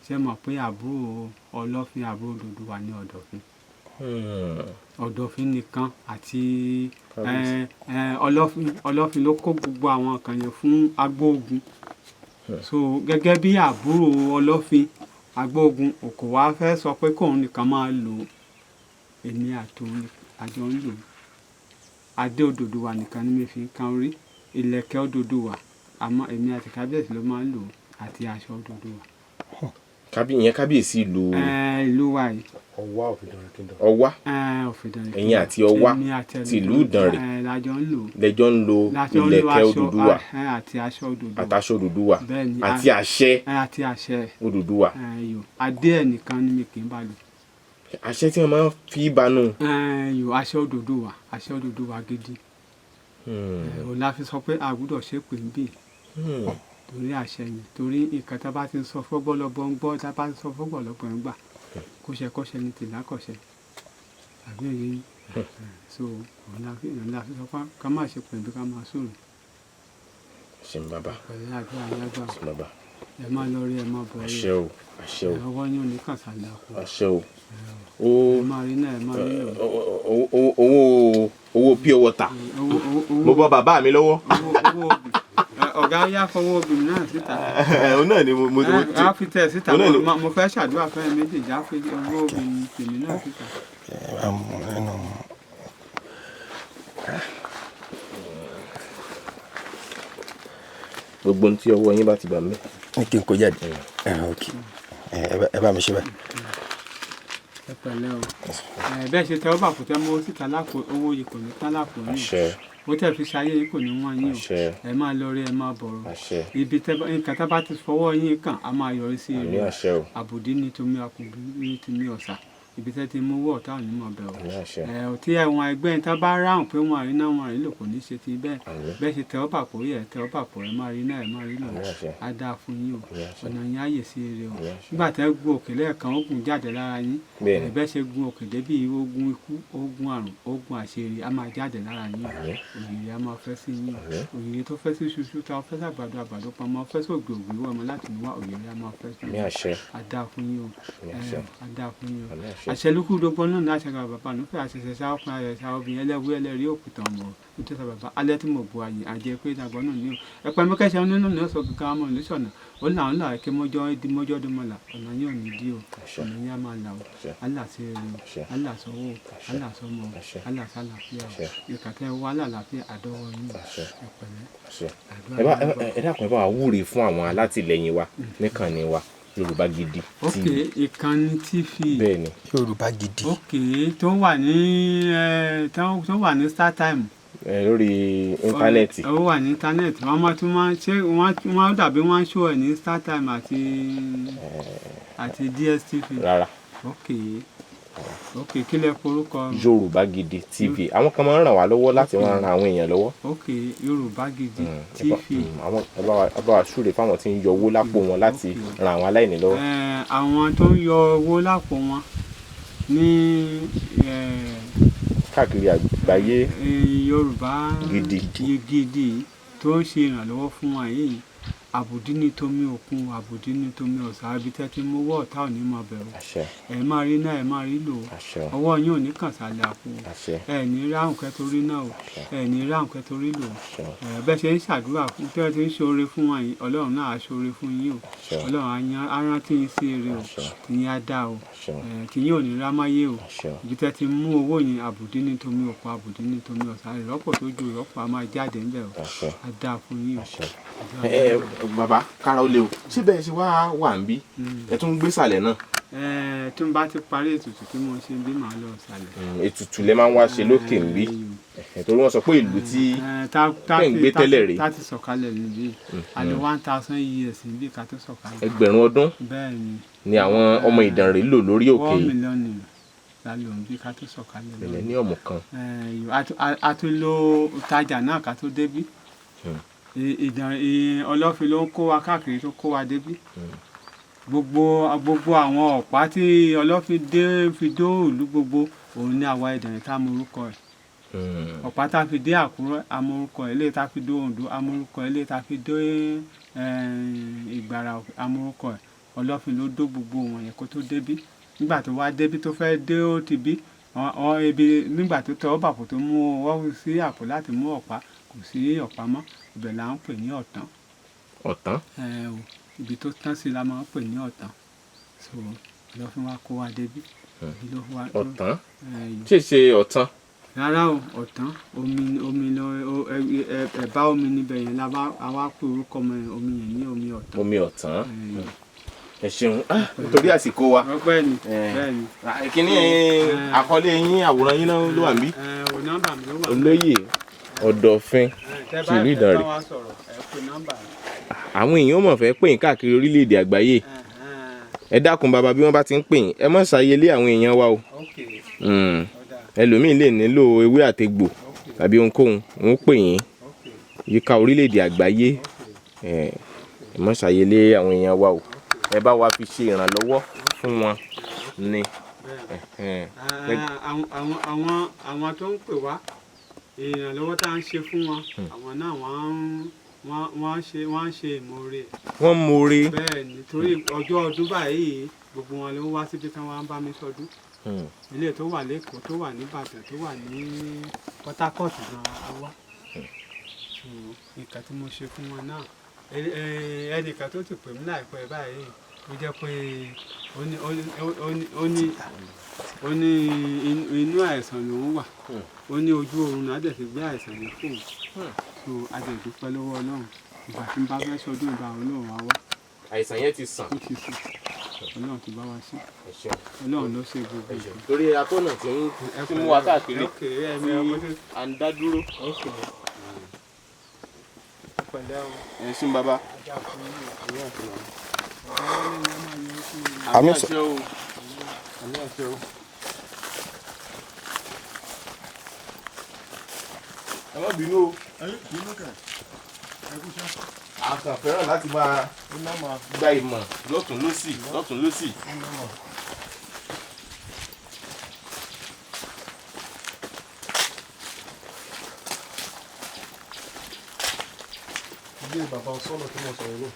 S4: Ṣé mọ̀ pé àbúrò Ọlọ́fin, àbúrò Odùduwà ní Ọ̀dọ̀fin. Ọ̀dọ̀fin nìkan àti
S2: Kábíyèsí.
S4: Ọlọ́fin. Ọlọ́fin ló kó gbogbo àwọn nǹkan yẹn fún agbóogun. So gẹ́gẹ́ bí àbúrò Ọlọ́fin, agbóogun kò wá fẹ́ sọ pé kóun nìkan máa lò ó. Èmi àtòun àjọ ń lò ó. Adé Odùduwà nìkan ni mi fi ń kan orí. Ìlẹ̀kẹ̀ Odùduwà, àmọ́ èmi àti kábíyèsí ló máa ń lò ó, àti aṣọ Odùduwà.
S2: Ìyẹn kábíyèsí ìlú?
S4: Ìlú wa yìí.
S1: Ọwá of Ìdànrè Kingdom.
S2: Ọwá.
S4: Of Ìdànrè.
S2: Ẹ̀yin àti Ọwá
S4: Èmi àti ẹni
S2: tìlú
S4: tó-
S2: Ìdànrè.
S4: Lájọ ń lò ó.
S2: Lẹjọ ń lo
S4: Lájọ ń lo
S2: ìlẹ̀kẹ̀
S4: aṣọ
S2: Odùduwà.
S4: Àti aṣọ Odùduwà.
S2: Àtàṣọ Odùduwà.
S4: Bẹ́ẹ̀ ni.
S2: Àti àṣẹ
S4: Àti àṣẹ.
S2: Odùduwà.
S4: Yo, adé ẹ̀ nìkan ni mi kì í bá lò.
S2: Àṣẹ tí wọ́n máa ń fi banú.
S4: Yo, aṣọ Odùduwà, aṣọ Odùduwà gidi. Òun la fi sọ pé a gbọ́dọ̀ ṣépè ń bì torí àṣẹ yẹn, torí nǹkan tá a bá ti sọ fọ́gbọ́lọgbọ́ ń gbọ́, tá a bá ti sọ fọ́gbọ́lọgbọ́ ń gbà, kóṣẹkóṣẹ ní tìlá kọ̀ṣẹ àbí òye yín. So òun la fi sọ pé ká má ṣe pẹ̀lú, ká máa sọ̀rọ̀.
S2: Ṣeun bàbá.
S4: Pẹ̀lú àdúrà yín àgbà.
S2: Ṣeun bàbá.
S4: Ẹ má lọ rí, ẹ má bọ̀ rí.
S2: Àṣẹ o, àṣẹ o.
S4: Ọwọ́ yín ò ní kàn sálẹ̀ àpò.
S2: Àṣẹ o o.
S4: Ẹ má rí náà, ẹ má rí lò.
S2: Owó pure water.
S4: Owó owó
S2: Mo bọ́ bàbá mi lọ́wọ́.
S4: Owó obì. Ọ̀gá yá fọwọ́ obì náà síta.
S2: Òun náà ni mo
S4: Á fi tẹ̀ síta.
S2: Òun náà ni-
S4: Mo fẹ́ ṣàdúrà fẹ́ méjèèjì, á fi owó obì tèmi náà síta.
S5: Ẹ bá mú nínú.
S2: Gbogbo ohun tí ọwọ́ yín bá ti bà mí.
S5: Ní kí n kó jáde. Ẹ ok, ẹ bá mi ṣe báyìí.
S4: Ẹ pẹ̀lẹ́ o. Bẹ́ẹ̀ ṣe tẹ́wọ́ bà kò tẹ́ mọ́ síta lápò, owó yìí kò ní tán lápò yín.
S2: Àṣẹ.
S4: Ó tẹ̀ fi ṣayé yìí kò ní wọ́n yín o.
S2: Àṣẹ.
S4: Ẹ máa lọ rí, ẹ máa bọ̀rọ̀.
S2: Àṣẹ.
S4: Ibi tẹ́ nǹkan tá bá ti fọwọ́ yín kàn á máa yọrí sí
S2: Àmín.
S4: ire.
S2: Àṣẹ o.
S4: Àbùdí ní tomi, akùnbí ní tomi ọ̀sà. Ibi tẹ́ ti mú owó, ọ̀tá ò ní mọ̀ bẹ́ẹ̀ o.
S2: Àmín, àṣẹ.
S4: Ẹ ò tí ẹ̀wọ̀n ẹgbẹ́ yẹn tá bá ráhùn pé wọn àrí náà, wọn àrí lò, kò ní ṣe ti bẹ́ẹ̀.
S2: Àmín.
S4: Bẹ́ẹ̀ ṣe tẹ́wọ́ bà kó yẹ tẹ́wọ́ bà kó, ẹ máa rí náà, ẹ máa rí lò.
S2: Àmín, àṣẹ.
S4: Á dáa fún yín o.
S2: Àmín, àṣẹ.
S4: Ọ̀nà yín á yè sí ire o.
S2: Àmín, àṣẹ.
S4: Nígbà tẹ́ gun òkè lẹ́ẹ̀kan, ogun jáde lára yín.
S2: Bẹ́ẹ̀ni.
S4: Ẹ bẹ́ẹ̀ ṣe gun òkè débi, ogun ikú, ogun àrùn, ogun àṣírí á máa jáde lára yín o.
S2: Àmín.
S4: Òyìnbí á máa fẹ́ sí yín o.
S2: Àmín.
S4: Òyìnbí tó fẹ́ sí ṣuṣu tá a fẹ́ sàgbàdo, àgbàdo pamọ́ fẹ́ sóògbé ògbé wọ́n ọmọ láti inú wá, òyìnbí á máa fẹ́ sí
S2: Àmín,
S4: yín.
S2: àṣẹ.
S4: Á dáa fún yín o.
S2: Àmín, àṣẹ.
S4: Á dáa fún yín o.
S2: Àmín, àṣẹ.
S4: Àṣẹ lukú gbogbo náà ní àṣẹ bàbá nífẹ̀ẹ́ àṣẹṣẹ sáwọ́kùnrin, àṣẹṣẹ sáwọ́bìnrin ẹlẹ́wú ẹlẹ́rìí òkùtàn mọ̀ nítorí bàbá alẹ́ tí mo bu àyè àjẹ pé ìdàgbọ́ náà ní o ẹ̀pẹ́ mẹ́kẹ́sẹ̀ nínú ní ọ̀sọ̀ kankan ọmọ ìlú sọ̀nà ó là ń là kí mọ́jọ́ di mọ́jọ́ di mọ́là, ọ̀nà yín ò ní dí o.
S2: Àṣẹ.
S4: Ọ̀nà yín á máa là o.
S2: Àṣẹ.
S4: Allah sí rere o.
S2: Àṣẹ.
S4: Allah sọ́wọ́ o.
S2: Àṣẹ.
S4: Allah sọ́mọ o.
S2: Àṣẹ.
S4: Allah sálàáfíà o.
S2: Àṣẹ.
S4: Ìkàtẹ́ wa lálàáfíà àdọ́wọ́ yín o.
S2: Àṣẹ.
S4: Ẹ pẹ̀lẹ́.
S2: Àṣẹ.
S4: Àdúrà
S2: Ẹ bá
S4: yín gbà.
S2: Ẹ dákun, ẹ bá wa wúre fún àwọn alátìlẹyìn wa níkànnì wa Yorùbá Gidi
S4: Ok.
S2: TV.
S4: Ìkànnì TV.
S2: Bẹ́ẹ̀ ni.
S5: Yorùbá Gidi.
S4: Ok, tó wà ní ẹ tó wà ní StarTime.
S2: Ẹ lórí íńtánẹ́ẹ̀tì.
S4: Ó wà ní íńtánẹ́ẹ̀tì. Wọ́n máa tún máa ṣé wọ́n dàbí wọ́n ń ṣó ẹ̀ ní StarTime àti DSTV.
S2: Rárá.
S4: Ok. Ok, kí lẹ forúkọ?
S2: Yorùbá Gidi TV. Àwọn kan máa ń ràn wá lọ́wọ́ láti máa ran àwọn èèyàn lọ́wọ́.
S4: Ok, Yorùbá Gidi
S2: Ẹ bá-
S4: TV.
S2: Àwọn ẹ bá wa súre fáwọn tí ń yọ owó lápò wọn láti ran àwọn aláìní lọ́wọ́.
S4: Àwọn tó ń yọ owó lápò wọn ní
S2: káàkiri àgbáyé.
S4: Yorùbá
S2: Gidi.
S4: Gidi tó ń ṣe ìrànlọ́wọ́ fún wa yìí, àbùdí ní tomi òkun, àbùdí ní tomi ọ̀sà, ibi tẹ́ ti mú owó, ọ̀tá ò ní máa bẹ̀rù.
S2: Àṣẹ.
S4: Ẹ máa rí náà, ẹ máa rí lò ó.
S2: Àṣẹ.
S4: Ọwọ́ yín ò ní kàn sálẹ̀ àpò.
S2: Àṣẹ.
S4: Ẹ ní ráhùn kẹ́ torí náà o, ẹ ní ráhùn kẹ́ torí lò ó.
S2: Àṣẹ.
S4: Ẹ bẹ́ẹ̀ ṣe ń ṣàdúrà fún, tẹ́ ẹ ti ń ṣoore fún wa yìí, Ọlọ́run náà á ṣoore fún yín o.
S2: Àṣẹ.
S4: Ọlọ́run á á rántí yín sí ire o.
S2: Àṣẹ.
S4: Tìyín á dá o.
S2: Àṣẹ.
S4: Ẹ tìyín ò ní rámáyé o.
S2: Àṣẹ.
S4: Ibi tẹ́ ti mú owó yẹn, àbùdí ní tomi òkun, àbùdí ní tomi ọ̀sà, ìrọ́pò tó ju ìrọ́pò á máa jáde ńbẹ̀ o.
S2: Àṣẹ.
S4: Á dáa fún yín o.
S2: Àṣẹ. Ẹ bàbá, kára ó lé o. Ṣé bẹ́ẹ̀ ṣe wá wà ń bí, ẹ tún ń gbé sàlẹ̀ náà?
S4: Ẹ tí n bá ti parí ètùtù tí mo ṣe bí, màá lọ sàlẹ̀.
S2: Ètùtù lẹ máa ń wá ṣe lókè ń bí. Torí wọ́n sọ pé ìlú tí
S4: tẹ́
S2: ń gbé tẹ́lẹ̀ rèé.
S4: Tá ti sọ̀kalẹ̀ níbí, a lò 1,000 years níbí ká tó sọ̀kalẹ̀.
S2: 1,000 ọdún
S4: Bẹ́ẹ̀ ni.
S2: ni àwọn ọmọ Ìdànrè lò lórí òkè
S4: One
S2: yìí.
S4: million la lò níbí ká tó sọ̀kalẹ̀ lọ.
S2: Millennium kan.
S4: Ẹ, a tún lo tajà náà ká tó débí. Ìdàn Ọlọ́fin ló ń kó wa káàkiri tó kó wa débí. Gbogbo àwọn ọ̀pá tí Ọlọ́fin dé fi dó ìlú gbogbo, òun ní àwa Ìdànrè tá a mọ orúkọ ẹ̀. Ọ̀pá tá a fi dé Àkúrẹ́, a mọ orúkọ ẹ̀. Eléyìí tá a fi dé Oǹdó, a mọ orúkọ ẹ̀. Eléyìí tá a fi dé Ìgbàrà, a mọ orúkọ ẹ̀. Ọlọ́fin ló dó gbogbo wọn yẹn kó tó débí. Nígbà tó wá débí, tó fẹ́ dé, ó ti bí ibi nígbà tó tẹ ọ́ bàpò, tó mú ọwọ́ sí àpò láti mú ọ̀pá, kò sí ọ̀pá mọ́. Ibẹ̀ là ń pè ní Ọ̀tán.
S2: Ọ̀tán.
S4: Ẹ o, ibi tó tán sí la máa ń pè ní Ọ̀tán. So Ọlọ́fin wa kó wa débí. Ibi ló wá.
S2: Ọ̀tán.
S4: Ẹ,
S2: Ṣé ṣe ọ̀tán?
S4: Rárá o, Ọ̀tán omi, omi lọ ẹ̀bá omi níbẹ̀ yẹn la bá a wá pé orúkọ ọmọ yẹn, omi yẹn ní omi Ọ̀tán.
S2: Omi Ọ̀tán. Ẹ ṣeun. Nítorí àsìkò wa.
S4: Bẹ́ẹ̀ ni, bẹ́ẹ̀ ni.
S2: Kíní àkọlé yín, àwòrán yín náà ló wà níbí.
S4: Ẹ o, nọ́mbà mi ló wà.
S2: Olóyè Ọ̀dọ̀fin
S4: Ẹ, tẹ́ bá
S2: tìlú
S4: fẹ́
S2: Ìdànrè.
S4: bá wa sọ̀rọ̀, ẹ pè nọ́mbà mi.
S2: Àwọn èèyàn mọ̀ fẹ́ pè yín káàkiri orílẹ̀-èdè àgbáyé. Ẹ dákun bàbá, bí wọ́n bá ti ń pè yín, ẹ má ṣàyẹlé àwọn èèyàn wa o.
S4: Ok. Ọ̀dà.
S2: Ẹlòmíín lè nílò ewé àtegbò tàbí ohunkóhun, wọ́n pè yín yíká orílẹ̀-èdè àgbáyé. Ẹ má ṣàyẹlé àwọn èèyàn wa o. Ẹ bá wa fi ṣe ìrànlọ́wọ́ fún wọn ni.
S4: Bẹ́ẹ̀. Àwọn tó ń pè wá, ìrànlọ́wọ́ tá à ń ṣe fún wọn, àwọn náà wọ́n ń ṣe ìmoore.
S2: Wọ́n mọ̀ọ́re.
S4: Bẹ́ẹ̀ ni, torí ọjọ́ ọdún báyìí, gbogbo wọn ló ń wá síbi tí wọ́n á bá mi sọdún. Ilé tó wà lẹ́kọ̀ọ́, tó wà ní Ìbàdàn, tó wà ní Port Harcourt gan-an á wá. So nǹkan tí mo ṣe fún wọn náà, ẹnìkan tó ti pè mí láìpẹ́ báyìí, ó jẹ́ pé ó ní inú àìsàn lòún wà, ó ní ojú oorun náà dẹ̀ ti gbé àìsàn yẹn fóun. So a dẹ̀ dúpẹ́ lọ́wọ́ Ọlọ́run. Ìgbà tí n bá fẹ́ sọdún, ìgbà Ọlọ́run á wá.
S2: Àìsàn yẹn ti sàn.
S4: Ó ti sùn, Ọlọ́run ti bá wa ṣe. Ọlọ́run ló ṣe gbogbo nǹkan.
S2: Torí atọ́nà tí ń tí mú wa káàkiri
S4: Ok, ẹ̀mí
S2: tí
S4: ọmọ tó
S2: à ń dá dúró.
S4: Ok, ẹ pẹ̀lẹ́ o.
S2: Ẹ ṣeun bàbá.
S4: Ajá fún yín o. Ọwọ́ lè yẹn máa yọ sí i.
S5: Àmín.
S2: Àṣẹ o. Àmín àṣẹ o. Ẹ má bínú o. A kàn fẹ́ràn láti máa gba ìmọ̀ lọ́tún lọ́sì, lọ́tún lọ́sì.
S1: Ilé bàbá sọ́nà tí mo sọ̀rọ̀ náà.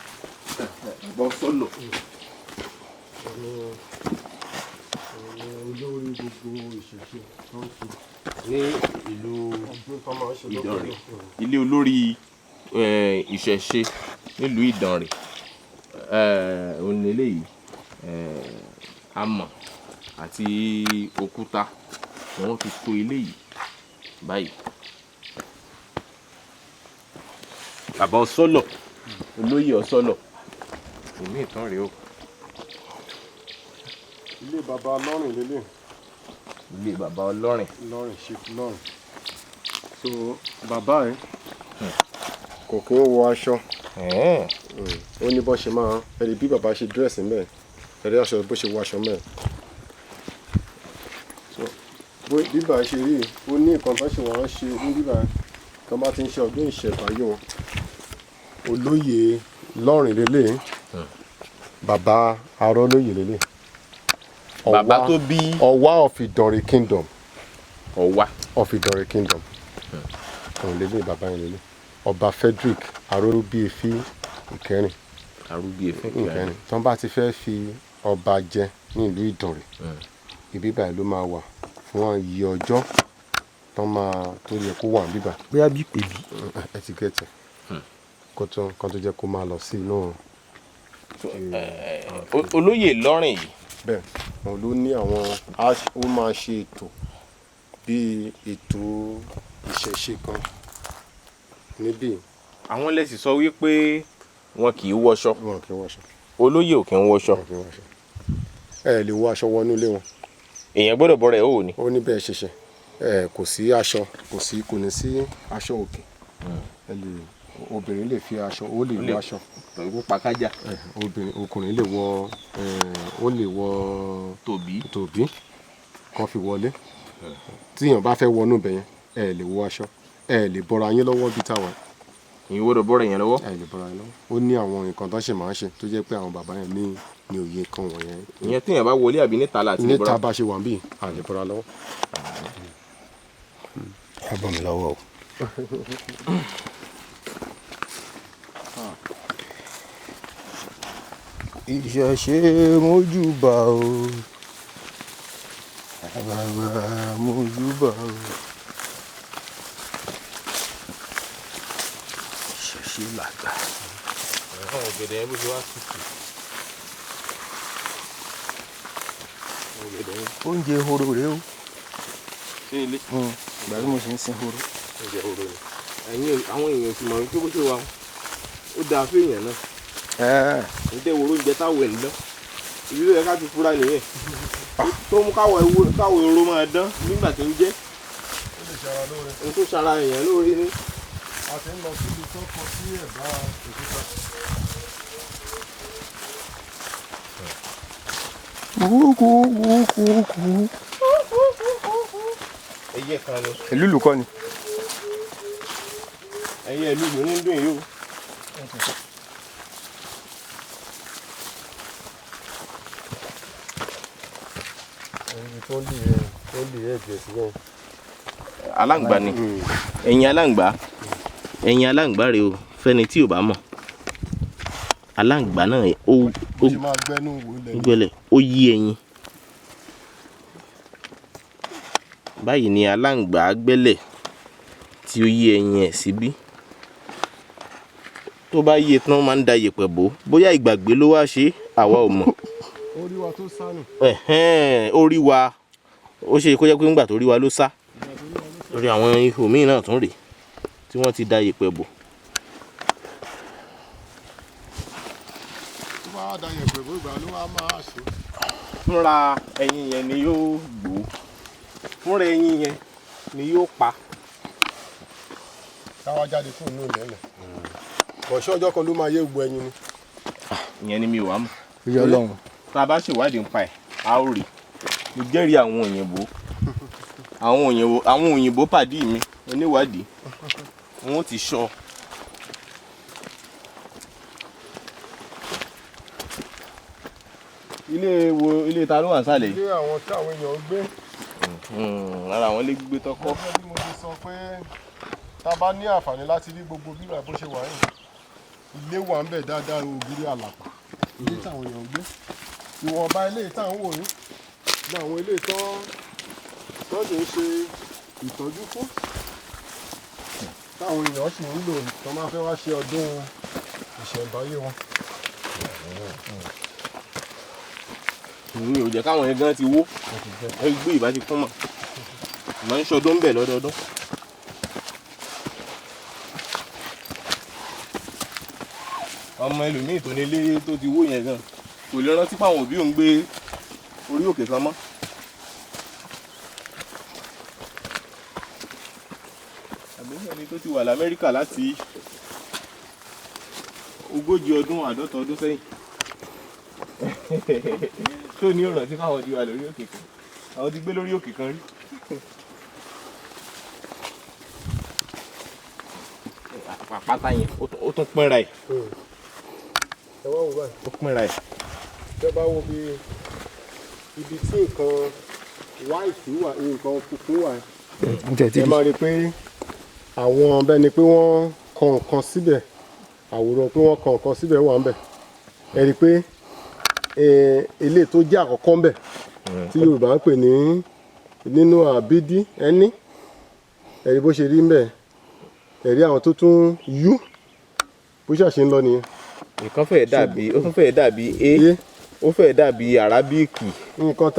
S2: Bàbá sọ́lọ̀.
S1: Ọ̀nà olórí gbogbo ìṣẹ̀ṣe tó ń ṣe
S2: Ní ìlú
S1: ọdún tó máa ń ṣe
S2: Ìdànrè.
S1: lọ́dọọdún.
S2: Ilé olórí ìṣẹ̀ṣe nílùú Ìdànrè, òun ni eléyìí. Amọ̀ àti òkúta ni wọ́n fi to ilé yìí báyìí. Bàbá ọsọlọ, olóyè ọsọlọ, èmi ìtàn rèé o.
S1: Ilé bàbá lọ́rìn lélẹ̀.
S2: Ilé bàbá ọlọ́rìn.
S1: Lọ́rìn, chief lọ́rìn. So bàbá ẹ̀ kò kí ń wọ aṣọ. Ó ní bó ṣe máa ẹ̀rí bí bàbá ṣe dress mẹ́ẹ̀, ẹ̀rí aṣọ bó ṣe wọ aṣọ mẹ́ẹ̀. Bó bíbà ṣe rí i, ó ní nǹkan tó ṣe wọ́n ṣe ní bíbà tó bá ti ń ṣe ọdún ìṣẹ̀báyé wọn. Olóyè lọ́rìn lélẹ̀, bàbá arọ́lóyè lélẹ̀.
S2: Bàbá tó bí
S1: Ọ̀wá of Ìdànrè Kingdom.
S2: Ọ̀wá
S1: of Ìdànrè Kingdom. Òun lélẹ̀, bàbá yẹn lélẹ̀. Ọba Frederick Arólóbíefí Ìkẹrin.
S2: Arúgbó efín.
S1: Ìkẹrin. Tó bá ti fẹ́ fi ọba jẹ ní ìlú Ìdànrè, ibi báyìí ló máa wà fún iye ọjọ́ tó máa tó yẹ kó wà níbà.
S5: Bóyá bí pèbí.
S1: Ẹ ti gẹ̀tẹ̀ kó tó jẹ́ kó máa lọ sí inú.
S2: Olóyè lọ́rìn yìí.
S1: Bẹ́ẹ̀, òun ló ní àwọn ó máa ṣe ètò bíi ètò ìṣẹ̀ṣe kan níbí.
S2: Àwọn lẹ́sìn sọ wípé wọn kì í wọṣọ.
S1: Wọn kì í wọṣọ.
S2: Olóyè ò kì í wọṣọ.
S1: Wọn kì í wọṣọ. Ẹ lè wọ aṣọ wọnú ilé wọn.
S2: Èèyàn gbọ́dọ̀ bọ́ra ẹ̀ ò ní.
S1: Ó ní bẹ́ẹ̀ ṣẹṣẹ ẹ, kò sí aṣọ, kò ní sí aṣọ òkè. Ẹ lè, obìnrin lè fi aṣọ, ó lè wọ aṣọ.
S2: Pẹ̀lú pàkájà.
S1: Ẹ, obìnrin, ọkùnrin lè wọ ẹ, ó lè wọ
S2: tòbí.
S1: Tòbí kan fi wọlé. Tíyàn bá fẹ́ wọnú ibẹ̀ yẹn, ẹ lè wọ aṣọ, ẹ lè bọ́ra yín lọ́wọ́ bíi táwọn.
S2: Ìyẹn gbọ́dọ̀ bọ́ra èèyàn lọ́wọ́.
S1: Ẹ lè bọ́ra yín lọ́wọ́. Ó ní àwọn nǹkan tó ṣe máa ń ṣe tó jẹ́ pé àwọn bàbá yẹn ní òye kan wọ̀nyẹn.
S2: Ìyẹn téèyàn bá wọlé àbí níta láti lè
S1: níta
S2: bọ́ra.
S1: Bá ṣe wà níbí, a lè bọ́ra lọ́wọ́.
S5: Ẹ bọ̀ mí lọ́wọ́ o. Ìṣẹ̀ṣe, mójúbà o, bàbá, mójúbà o. Ìṣẹ̀ṣe làgbà.
S2: Àwọn ọ̀gẹ̀dẹ̀ yẹn bó ṣe wá tutù. Ọ̀gẹ̀dẹ̀ yẹn.
S5: Oúnjẹ ehoro rèé o.
S2: Ṣé ilé.
S5: Ìgbà tí mo ṣe ń sin ehoro.
S2: Oúnjẹ ehoro ni. Ẹ̀yin àwọn èèyàn sì mọ̀ wípé bó ṣe wà ó dáa fún èèyàn náà. Ń tẹ́ woro oúnjẹ táwọn ẹ̀ ń dán. Ibi tó yẹ ká ti fura nìyẹn. Tó mú káwọ̀ ehoro máa dán nígbà tí ń jẹ́.
S1: Ó lè ṣara lóore.
S2: Ohun tó ṣara èèyàn lóore ni.
S1: A ti ń lọ síbi tó kọ sí ẹ̀bá òkúta.
S5: Kúkúkúkú.
S2: Ẹyẹ kan ni.
S5: Ìlúlù kọ́ ni.
S2: Ẹyẹ ìlú mi ní dùn yìí o.
S1: Ibi tó lè tó lè ẹ̀jẹ̀ sílẹ̀.
S2: Aláǹgbá ni ẹ̀yin aláǹgbá, ẹ̀yin aláǹgbá rèé o. Fẹ́ni tí ò bá mọ̀, aláǹgbá náà ó
S1: Ó ti máa gbẹ́nu wò lẹ̀.
S2: Gbẹlẹ̀ ó yí ẹyin báyìí ni aláǹgbá gbẹ́lẹ̀ tí ó yí ẹyin ẹ̀ síbí. Tó bá yé tán, máa ń da yẹ̀pẹ̀ bò ó. Bóyá ìgbàgbé ló wá ṣe é, àwa ò mọ̀.
S1: Orí wa tó sá nù.
S2: Ẹ̀hẹ́n, ó rí wa, ó ṣe kó jẹ́ pé ńgbà tó rí wa ló sá. Lórí àwọn ihò míì náà tún rèé tí wọ́n ti da yẹ̀pẹ̀ bò.
S1: Tó bá da yẹ̀pẹ̀ bó, ìgbà ló wá máa ṣe.
S2: Fúnra ẹyin yẹn ni yóò gbó, fúnra ẹyin yẹn ni yóò pa.
S1: Káwá jáde kúrò ní ilẹ̀ lẹ̀. Bọ̀ṣọ́ ọjọ́ kan ló máa yé gbogbo ẹyin ni.
S2: Ìyẹn ni mi ò wá mọ̀.
S5: Oyè Ọlọ́run.
S2: Tá a bá ṣèwádìí nípa ẹ̀, a ó rí. Mo jẹ́rìí àwọn òyìnbó, àwọn òyìnbó, àwọn òyìnbó pàdí mi oníwádìí, wọn ti sọ. Ilé wo, ilé ta ló wà nísàlẹ̀ yìí?
S1: Ilé àwọn tí àwọn èèyàn ń gbé.
S2: Lára àwọn ilé gbígbé tọkọ.
S1: Gẹ́gẹ́ bí mo ti sọ pé tá a bá ní àǹfààní láti rí gbogbo bíbà bó ṣe wà yìí, ilé wà ń bẹ̀ dáadáa, ògiri àlàpà. Ilé táwọn èèyàn ń gbé. Ìwọ̀nba ilé táwọn wò yìí ní àwọn ilé tán lè ṣe ìtọ́jú fún. Táwọn èèyàn sì ń lò tó máa fẹ́ wá ṣe ọdún ìṣẹ̀ǹbáyé wọn.
S2: Mi ò jẹ́ káwọn yẹn gan ti wó. Gbé ìbá ti kún mọ́. Màá ń ṣọdún ń bẹ̀ lọ́dọọdún. Ọmọ ẹlòmíì tó nílé tó ti wó yẹn gan kò lè rántí páwọn òbí òun gbé orí òkè kan mọ́. Àbí ẹni tó ti wà l'Amẹ́ríkà láti 40 ọdún, 50 ọdún sẹ́yìn, tó ní ọ̀rọ̀ tí káwọn ti wà lórí òkè kan, àwọn ti gbé lórí òkè kan rí. Àpáta yẹn ó tún pínra ẹ̀.
S1: Ẹ wá wò báyìí.
S2: Ó pínra ẹ̀.
S1: Tẹ́ bá wo bí ibi tí nǹkan white wà, nǹkan funfun wà,
S5: N tẹ̀ tí
S1: ẹ máa rí i pé àwọn bẹ́ẹ̀ ni pé wọ́n kọ nǹkan síbẹ̀, àwòrán pé wọ́n kọ nǹkan síbẹ̀ wà ń bẹ̀. Ẹ rí i pé ilé tó jẹ́ àkọ́kọ́ ń bẹ̀ tí Yorùbá ń pè ní nínú àbídí ẹni, ẹ rí bó ṣe rí ń bẹ̀. Ẹ rí àwọn tó tún yú bó ṣàṣe ń lọ nìyẹn.
S2: Nǹkan fẹ́ẹ̀ dàbí, ó tún fẹ́ẹ̀ dàbí a, ó fẹ́ẹ̀ dàbí arábíìkì.
S1: Nǹkan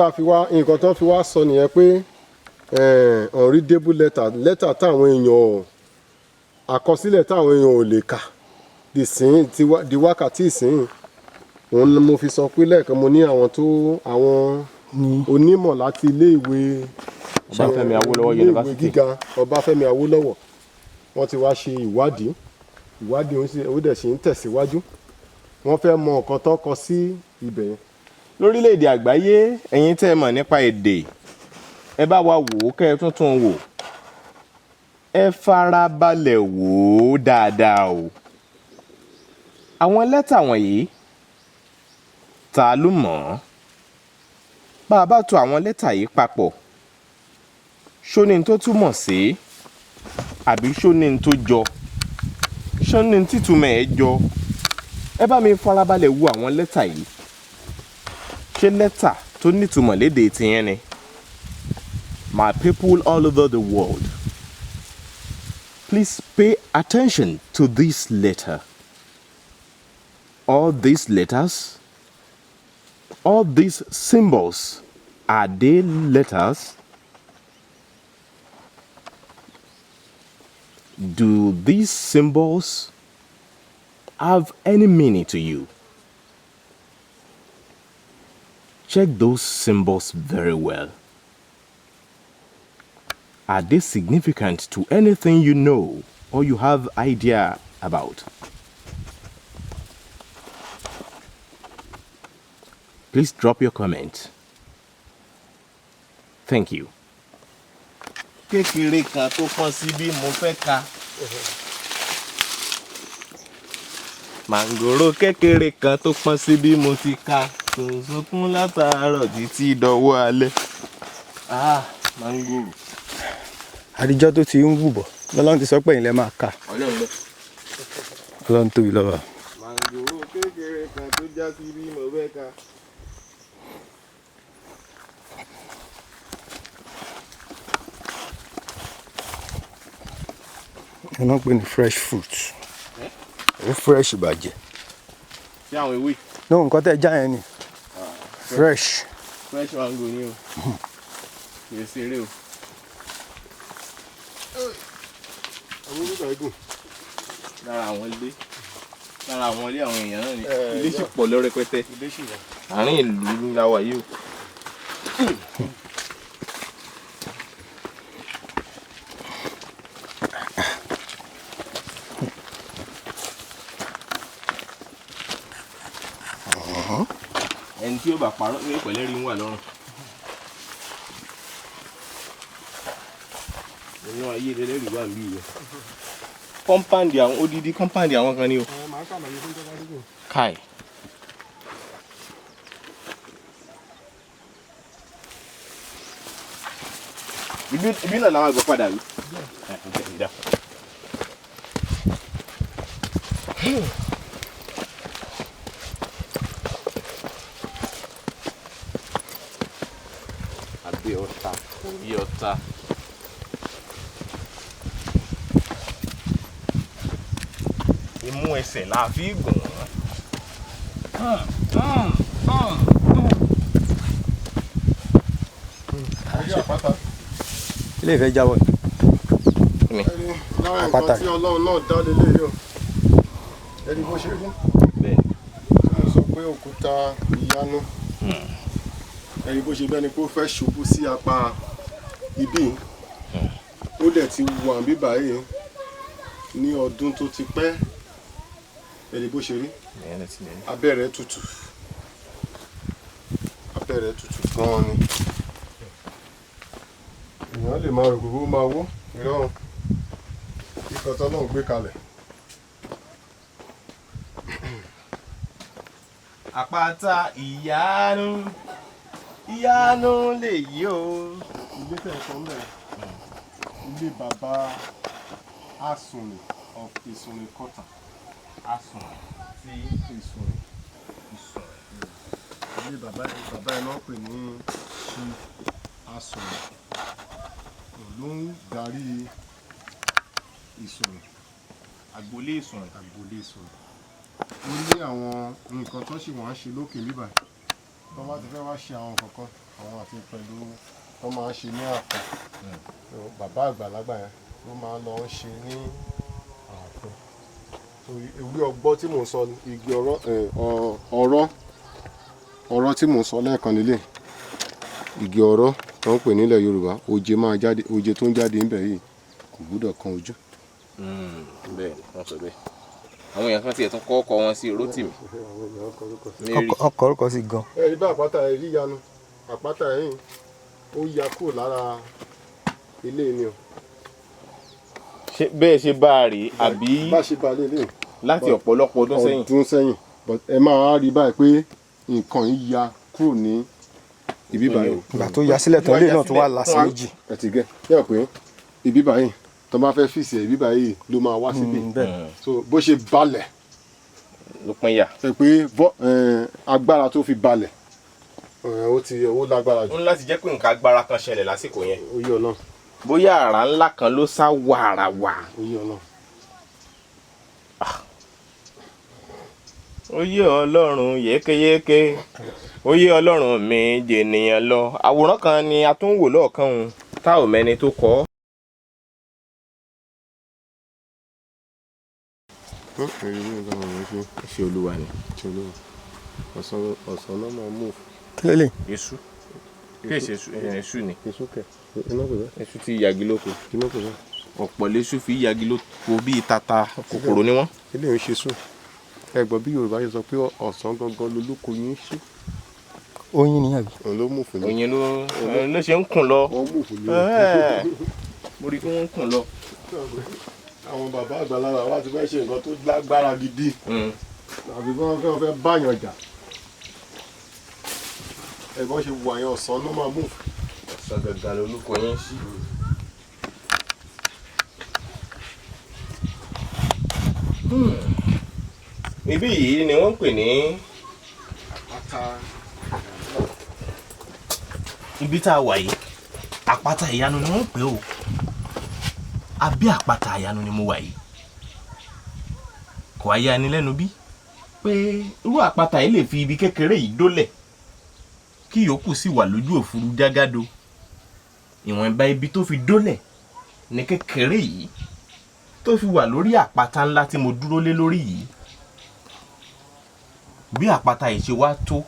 S1: tó fi wá sọ nìyẹn pé unreadable letter, letter táwọn èèyàn, àkọsílẹ̀ táwọn èèyàn ò lè kà di sìn di wákàtí ìsìn. Òun ni mo fi sọ pé lẹ́ẹ̀kan mo ní àwọn tó àwọn onímọ̀ láti ilé ìwé
S2: Ọbáfẹ́mi Awólọ́wọ̀
S1: ilé ìwé
S2: University.
S1: gíga Ọbáfẹ́mi Awólọ́wọ̀, wọ́n ti wá ṣe ìwádìí. Ìwádìí ó dẹ̀ ṣì ń tẹ̀síwájú. Wọ́n fẹ́ mọ nǹkan tó kọ sí ibẹ̀ yẹn.
S2: Lórílẹ̀‐èdè àgbáyé, ẹ̀yin tẹ́ ẹ mọ̀ nípa èdè, ẹ bá wa wò ó, kẹ́ ẹ tuntun wò, ẹ farabalẹ̀ wò ó dáadáa o. Àwọn lẹ́tà wọ̀nyí, ta ló mọ̀ ọ́n? Bá a bá tò àwọn lẹ́tà yìí papọ̀, ṣó ní n tó túmọ̀ sí, àbí ṣó ní n tó jọ, ṣó ní n títúmọ̀ ẹ̀ jọ? Ẹ bá mi farabalẹ̀ wo àwọn lẹ́tà yìí. Ṣé lẹ́tà tó nítumọ̀ lédè tiyẹn ni? My people all over the world, please pay attention to this letter. All these letters, all these symbols, are they letters? Do these symbols have any meaning to you? Check those symbols very well. Are they significant to anything you know or you have idea about? Please drop your comment. Thank you. Kékeré kan tó pọ́n síbí mo fẹ́ ka. Màǹgòrò kékeré kan tó pọ́n síbí mo ti ka. Kò sunkún látàárọ̀ títí dọwọ́ alẹ́. Ah, màǹgòrò.
S5: Àdìjọ́ tó ti ń wù bọ̀ lọ́lọ́run ti sọ pé ìlẹ̀ máa ka.
S2: Ọlọ́run lọ.
S5: Ọlọ́run tóbi lọ́ba.
S2: Màǹgòrò kékeré kan tó já síbí mo fẹ́ ka.
S5: Ẹ náà pè ní fresh fruit, ó fresh bàjẹ́.
S2: Ṣé àwọn ewé?
S5: Ní nǹkan tẹ́ já yẹn ni fresh.
S2: Fresh mango ni o. Kì í ṣeré o.
S1: Àwọn onígbà gùn.
S2: Lára àwọn ilé àwọn èèyàn náà ni ilé sì pọ̀ lọ rẹpẹtẹ.
S1: Ilé sì wà.
S2: Àárín ìlú la wà yìí o. Ẹni tí ó bá parọ́ ní ìpẹ̀lẹ́ rí ń wà lọ́rùn. Inú ayé lẹ́lẹ́rìí wà níbí yìí. Kọ́ńpáǹdì àwọn, odidi kọ́ńpáǹdì àwọn kan ni o.
S1: Ẹ máa ṣàlàyé fún tọ́lá dúgbò.
S2: Kai. Ibi náà làwọn àgbẹ̀ padà rí. Àbí ọ̀tá, orí ọ̀tá. Imú ẹsẹ̀ la fi gùn wọ́n.
S1: Orí àpáta.
S5: Ilé ìfẹ́ jábọ̀ ni.
S1: Ẹni lára nǹkan
S5: Àpáta.
S1: tí Ọlọ́run náà dá lélẹ̀ yìí o. Ẹni bó ṣe rí.
S2: Bẹ́ẹ̀.
S1: Mo sọ pé òkúta ìyanu. Ẹni bó ṣe bẹ́ẹ̀ ni pé ó fẹ́ ṣubú sí apá ibí. Ó dẹ̀ ti wà níbí báyìí ní ọdún tó ti pẹ́. Ẹni bó ṣe rí. Abẹ́ rẹ̀ tutù. Abẹ́ rẹ̀ tutù gan-an ni. Èèyàn Èèyàn lè máa rò pé ó máa wó. Irọ́ o. Ikọ̀ tọ́lọ́run gbé kalẹ̀.
S2: Àpáta ìyanu, ìyanu lèyí o.
S1: Ilé tẹ̀ ń sọ ń bẹ̀, ilé bàbá Asunrin of Ìsùnrin Kọ́tà.
S2: Asunrin
S1: tí Ìsùnrin.
S2: Ìsùnrin.
S1: Ilé bàbá bàbá ẹ̀ náà pè ní Chief Asunrin. Òun ló ń darí Ìsùnrin.
S2: Agboolé Ìsùnrin.
S1: Agboolé Ìsùnrin. Ó ní àwọn nǹkan tó sì wọ́n ń ṣe lókè níbà tó bá ti fẹ́ wá ṣe àwọn nǹkan kan, àwọn àti pẹ̀lú tó máa ń ṣe ní ààfin. Bàbá àgbàlagbà yẹn ló máa ń lọ ń ṣe ní ààfin. So, ewé ọgbọ́ tí mò ń sọ, igi ọ̀rọ̀ ọ̀rọ̀ ọ̀rọ̀ tí mò ń sọ lẹ́ẹ̀kan nílé, igi ọ̀rọ̀ tó ń pè nílẹ̀ Yorùbá, oje máa jáde, oje tó ń jáde níbẹ̀ yìí kò gbúdọ̀ kan ojú.
S2: Bẹ́ẹ̀ ni wọ́n sọ bẹ́ẹ̀. Àwọn èèyàn kan tiẹ̀ tún kọ́ ọkọ wọn sí Rótìmí. Mary.
S5: Ọkọ̀ orúkọ sí gan.
S1: Ẹ rí bá àpáta ẹ rí yanu, àpáta ẹ̀yìn ó ya kúrò lára ilé ni o.
S2: Ṣé bẹ́ẹ̀ ṣe bá a rèé àbí
S1: Bá ṣe ba lélẹ̀
S2: láti ọ̀pọ̀lọpọ̀ ọdún sẹ́yìn?
S1: Ọdún sẹ́yìn, but ẹ máa rí báyìí pé nǹkan yìí ya kúrò ní ibi báyìí.
S5: Ìgbà tó ya sílẹ̀ tán, ilé náà tó wà lásì méjì.
S1: Ẹ ti gẹ yẹ pé ibi báyìí tó bá fẹ́ fìsì ẹ̀, ibi báyìí ló máa wá síbí.
S5: Bẹ́ẹ̀.
S1: So bó ṣe balẹ̀
S2: Ló pín yà.
S1: ṣe pé agbára tó fi balẹ̀, ó ti ó lágbára jù.
S2: Ó ní láti jẹ́ pé nǹkan agbára kan ṣẹlẹ̀ lásìkò yẹn.
S1: Ó yé Ọlọ́run.
S2: Bóyá àrá ńlá kan ló sá wàràwà.
S1: Ó yé Ọlọ́run.
S2: Ó yé Ọlọ́run yékéyéké, ó yé Ọlọ́run mi jènìyàn lọ. Àwòrán kan ni a tún wò lọ́ọ̀kan òun tá ò mẹ́ni tó kọ ọ́.
S1: Èrè ní nǹkan àwọn ṣe.
S2: Ṣé Olúwa ni.
S1: Ṣe Olúwa, ọ̀sán ọ̀sán náà máa mú.
S5: Kí ló lè?
S2: Èṣù kí èsì èṣù, èṣù ni.
S1: Èso kẹ iná kò bẹ́ẹ̀.
S2: Èṣù ti yagi lóko.
S1: Iná kò bẹ́ẹ̀.
S2: Ọ̀pọ̀ lèṣù fi yagi lóko bíi tata, kòkòrò ni wọ́n.
S1: Ilé ń ṣe sùn. Ẹ gbọ́ bí Yorùbá ṣe sọ pé ọ̀sán gangan lolóko yín ṣe.
S5: Oyin ni àbí?
S1: Òun ló mú fún mi.
S2: Oyin ló ṣe ń kùn lọ.
S1: Wọ́n mú fún mi.
S2: Ẹ́ẹ̀, mo rí i pé wọ́n ń kùn lọ.
S1: Àwọn bàbá àgbàlagbà wa ti fẹ́ ṣe nǹkan tó lágbára gidi àbí bí wọ́n fẹ́ báyàn jà. Ẹ̀gbọ́n ṣe wà yẹn, ọ̀sán ló máa mú.
S2: Ọ̀sán gangan lolóko yín ṣí. Ibí yìí ni wọ́n ń pè ní
S1: Àpáta.
S2: Ibi tá a wà yìí, àpáta ìyanu ni wọ́n ń pè ó. Abẹ́ àpáta ìyanu ni mo wà yìí. Kò á yani lẹ́nu bí pé irú àpáta yìí lè fi ibi kékeré yìí dólẹ̀ kí yòókù sì wà lójú òfurufú jágàdo. Ìwọ̀nba ibi tó fi dólẹ̀ ní kékeré yìí tó fi wà lórí àpáta ńlá tí mo dúró lé lórí yìí. Bí àpáta yìí ṣe wá tó,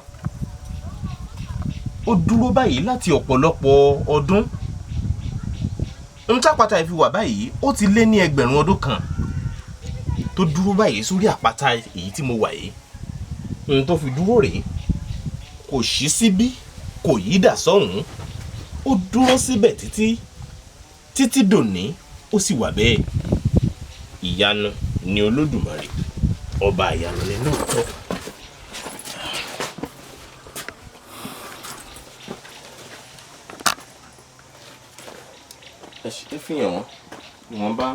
S2: ó dúró báyìí láti ọ̀pọ̀lọpọ̀ ọdún. N tápáta yìí fi wà báyìí, ó ti lé ní 1000 ọdún kan tó dúró báyìí sórí àpáta èyí tí mo wà yìí. N tó fi dúró rèé, kò ṣí síbí, kò yí dà sọ́hùn, ó dúró síbẹ̀ títí títí dòní, ó sì wà bẹ́ẹ̀. Ìyanu ni Olódùmarè, ọba ìyanu ni lóòótọ́. Ẹ ṣe fi hàn wọ́n ìwọ̀nba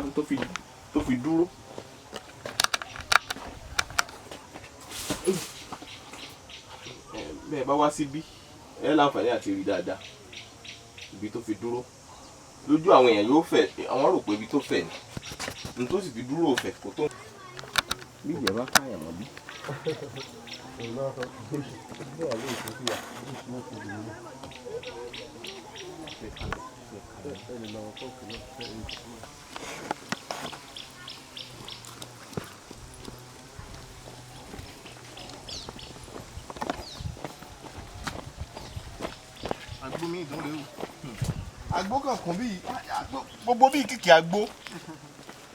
S2: tó fi dúró. Bẹ́ẹ̀ bá wá síbí, ẹ láǹfààní àti rí dáadáa ibi tó fi dúró. Lójú àwọn èèyàn yóò fẹ̀, àwọn rò pé ibi tó fẹ̀ ni, n tó sì fi dúró fẹ̀ kó tó. Bí ìgbẹ́ bá káyàn mọ́ bí. Àgbo mi ìdún rèé o. Àgbo kan kún bíi gbogbo bíi kìkì àgbo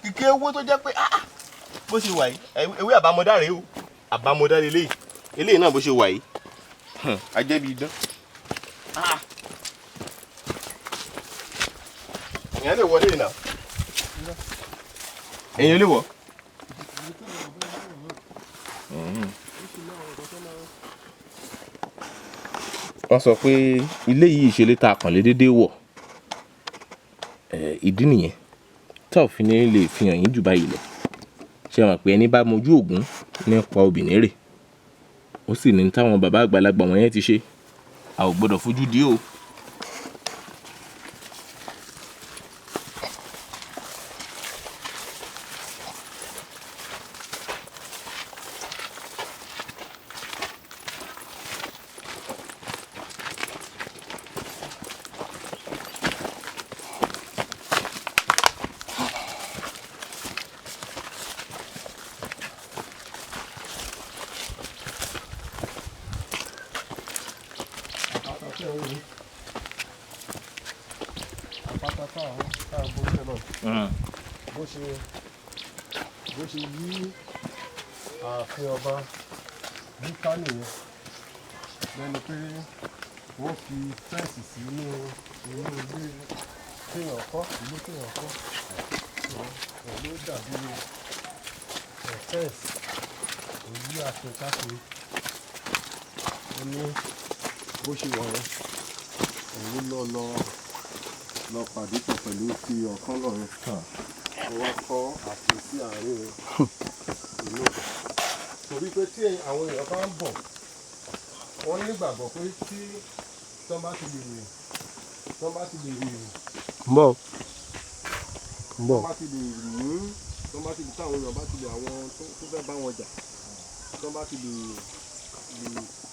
S2: kìkì ewé tó jẹ́ pé bó ṣe wà yìí, ewé àbámọ́dá rèé o, àbámọ́dá lélẹ́yìí, eléyìí náà bó ṣe wà yìí, ajẹ́ bíi idán. Èèyàn lè wọlé náà. Èèyàn lè wọ. Wọ́n sọ pé ilé yìí ṣe lè ta àkànlé déédéé wọ̀. Ìdí nìyẹn tá ò fi ní lè fi hàn yín jù báyìí lọ. Ṣé ẹ mọ̀ pé ẹni bá mojú Ògún nípa obìnrin rè, ó sì ní táwọn bàbá àgbàlagbà wọ̀nyẹn ti ṣe, a ò gbọ́dọ̀ fojú di o.
S1: Àpáta tí ẹ ń wò yìí, àpáta tá à ń borí ẹ̀ náà, bó ṣe yí ààfin ọba yíká nìyẹn, lẹ́nu pé wọ́n fi fence sínú inú ilé téèyàn kọ́, ilé téèyàn kọ́ òun ló dàbí fence òyí ààfin káàkiri. Ó ní bó ṣe wà yẹn, òun lọ lọ lọ pàdé pọ̀ pẹ̀lú ti ọ̀kan lọ́run, ó wá kọ́ ààfin sí àárín ìlú ọ̀dọ̀, torí pé tí àwọn èèyàn bá ń bọ̀, wọ́n nígbàgbọ́ pé tí tọ́ bá ti lè
S5: Ń bọ̀, ń bọ̀.
S1: Tọ́ bá ti lè mú, tọ́ bá ti lè, táwọn èèyàn bá ti lè, àwọn tó fẹ́ bá wọn jà, tọ́ bá ti lè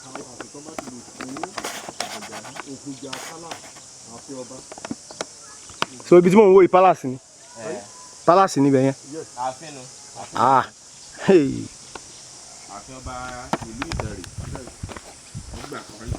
S1: ka àti tọ́ bá ti lè kó ogun jà palace, ààfin ọba.
S5: So ibi tí mò ń wò yìí, palace ni, palace níbẹ̀ yẹn.
S2: Ààfin nu.
S5: Ah, hey.
S2: Ààfin ọba ìlú Ìdànrè nígbà kan rí.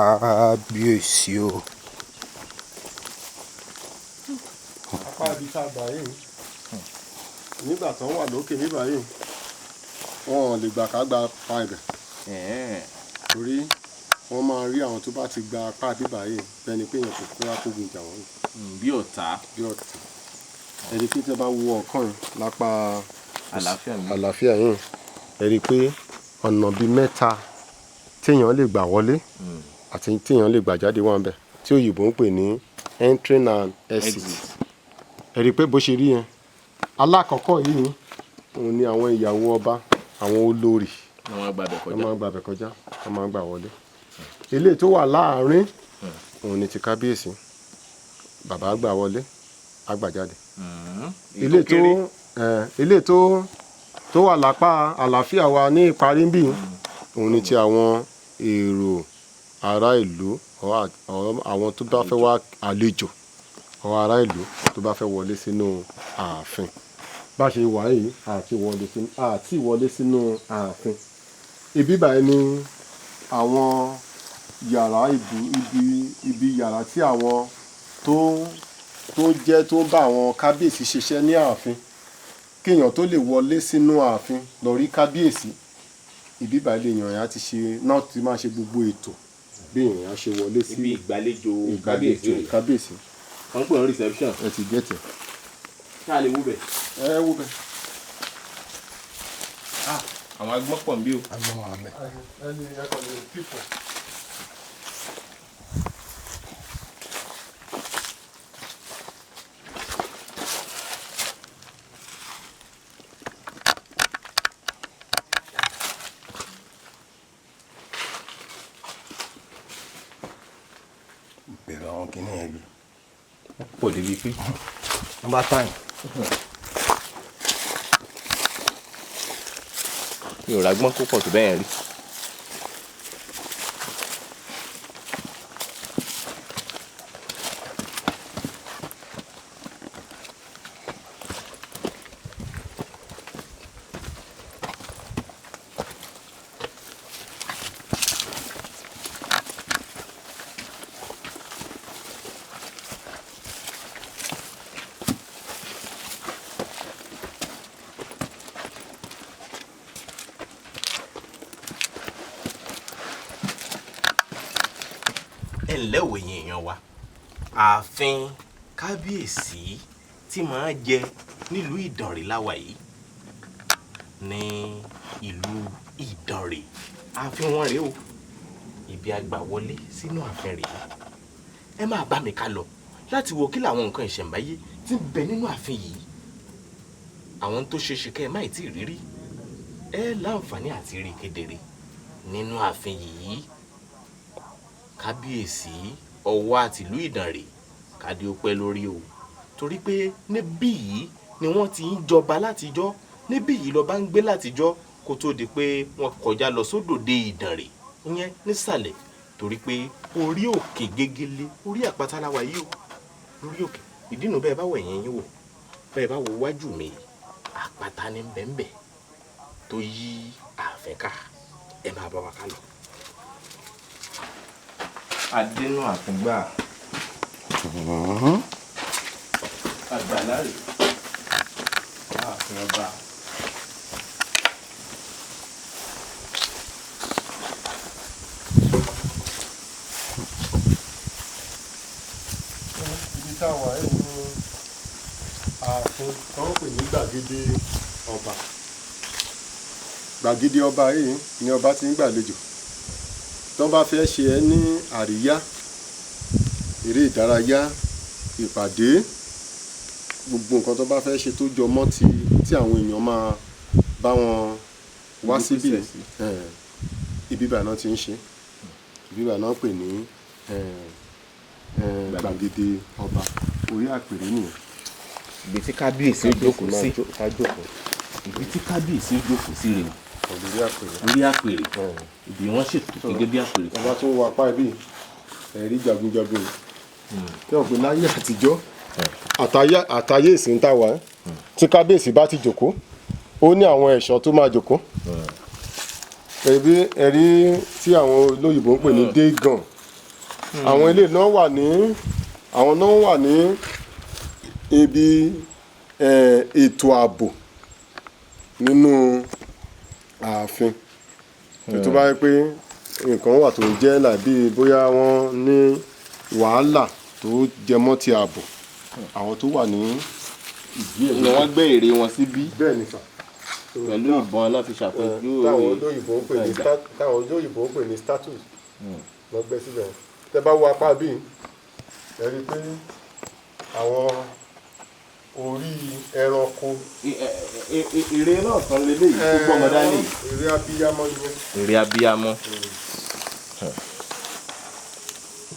S5: Kábíyèsí o.
S1: Apá ibi tá a gbà yìí, nígbà tó ń wà lókè nígbà yìí, wọn ò lè gbà ká gba apá ibẹ̀, torí wọ́n máa rí àwọn tó bá ti gba apá bíbà yìí bẹ́ẹ̀ ni pé èèyàn kò fẹ́ wá kógun jà wọ́n.
S2: Bí ọ̀tá.
S1: Bí ọ̀tá. Ẹni pé tí ẹ bá wo ọ̀kan yìí lápá
S2: àlàáfíà mi.
S1: Àlàáfíà yìí, ẹ rí i pé ọ̀nà bíi mẹ́ta téèyàn lè gbà wọlé àti téèyàn lè gbà jáde wà ńbẹ̀, tí òyìnbó ń pè ní entry and exit. Ẹ rí i pé bó ṣe rí yẹn, alákọ̀ọ́kọ́ yìí, òun ni àwọn ìyàwó ọba, àwọn olórí
S2: Àwọn agbábẹ̀
S1: wọ́n
S2: kọjá.
S1: Máa ń gbàbẹ̀ kọjá, wọ́n máa ń gbà wọlé. Eléyìí tó wà láàárín, òun ni ti kábíyèsí, bàbá gbà wọlé, á gbà jáde. Eléyìí tó wà lápá àlàáfíà wa ní ìparí ń bì, òun ni ti àwọn èrò ará ìlú or àwọn tó bá fẹ́ wá, àlejò or ará ìlú tó bá fẹ́ wọlé sínú ààfin. Bá ṣe wà yìí, àti wọlé sínú ààfin. Ibi báyìí ni àwọn yàrá ibi yàrá tí àwọn tó jẹ́ tó ń bá àwọn kábíyèsí ṣiṣẹ́ ní ààfin. Kéèyàn tó lè wọlé sínú ààfin lọ rí kábíyèsí, ibi báyìí lèèyàn yẹn á ti ṣe náà, ti máa ṣe gbogbo ètò bí èèyàn á ṣe wọlé sí.
S2: Ibi ìgbàlejò kábíyèsí
S1: Ìgbàlejò
S2: rẹ̀.
S1: kábíyèsí.
S2: Wọ́n ń pè ní reception.
S1: Ẹ ti gẹ̀tẹ̀.
S2: Ṣáà lè wú bẹ̀.
S1: Ẹ wo bẹ.
S2: Àwọn agbọ́n pọ̀ ń bí o.
S5: Agbọ́n wà mẹ́.
S1: Ẹni ẹ kàn lè pípọ̀.
S2: pọ̀ débi pé
S5: Number time.
S2: Mi ò rágbọ́n kó pọ̀ tó bẹ́ẹ̀ rí. Ẹ ǹlẹ́ o, ẹ̀yin èèyàn wa. Ààfin kábíyèsí tí màá jẹ nílùú Ìdànrè láwa yìí, ní ìlú Ìdànrè. Ààfin wọn rèé o. Ibi àgbà wọlé sínú ààfin rèé. Ẹ máa bá mi ká lọ láti wo kí làwọn nǹkan ìṣẹ̀ǹbáyé tí ń bẹ nínú ààfin yìí, àwọn tó ṣeé ṣe kẹ́ ẹ má ì tí ì rírí, ẹ láǹfààní àti rí kedere nínú ààfin yìí. Kábíyèsí Ọ̀wọ̀ àtìlú Ìdànrè, kádé ó pẹ́ lórí o, torí pé níbí yìí ni wọ́n ti ń jọba látijọ́. Níbí yìí lọ́ba ń gbé látijọ́ kó tó di pé wọ́n kọjá lọ sódòde Ìdànrè, ìyẹn nísàlẹ̀, torí pé orí òkè gegele, orí àpáta la wà yìí o, lórí òkè ìdínú. Bẹ́ẹ̀ bá wọ̀ ẹ̀yìn yín wò, bẹ́ẹ̀ bá wo wájú mi, àpáta ní bẹ́ẹ̀nbẹ́ẹ̀ tó yí ààfin ká. Ẹ máa bá wa ká lọ. Adénú àfíngbà àgbàlá rè ààfin ọba.
S1: Ibi tá a wà yìí ní ààfin tó ń pè ní gbàgede ọba. Gbàgede ọba yìí ni ọba ti ń gbàlejò tó bá fẹ́ ṣe ẹ́ ní àríyá, eré ìdárayá, ìpàdé, gbogbo nǹkan tó bá fẹ́ ṣe tó jọ mọ́ ti tí àwọn èèyàn máa bá wọn wá síbí. Ibi báyìí náà ti ń ṣe. Ibi báyìí náà pè ní gbàgede ọba. Orí àpèrè nìyẹn.
S2: Ibi tí kábíyèsí jókòó sí.
S1: Ká jókòó.
S2: Ibi tí kábíyèsí jókòó sí rèé.
S1: Lórí àpèrè.
S2: Lórí àpèrè, ibi wọ́n ṣètò gẹ́gẹ́ bí àpèrè.
S1: Ọba tó wọ apá ibi, ẹ̀rí jagunjagun tí wọ́n pè láyé àtijọ́ àtayé ìsìn tá a wà, tí kábíyèsí bá ti jókòó, ó ní àwọn ẹ̀ṣọ́ tó máa jókòó. Ẹ̀rí ẹ̀rí tí àwọn olóyìnbó ń pè ní dane gun. Àwọn ilé náà wà ní, àwọn náà wà ní ibi ètò ààbò nínú ààfin. Tó bá yẹ pé nǹkan wà tó jẹ́ làbí bóyá wọ́n ní wàhálà tó jẹmọ́ ti ààbò, àwọn tó wà ní ìdí ẹ̀.
S2: Ni wọ́n gbé ère wọn síbí.
S1: Bẹ́ẹ̀ ni sà.
S2: Pẹ̀lú ìbọn náà fi ṣàpèjúwe.
S1: Táwọn olóyìnbó ń pè ní statue lọ gbé síbẹ̀. Tẹ́ bá wo apá bíi, ẹ rí i pé àwọn orí ẹranko.
S2: Ère náà kan leléyìí tó gbọ́mọ dání.
S1: Ère abiyamọ yẹn.
S2: Ère abiyamọ.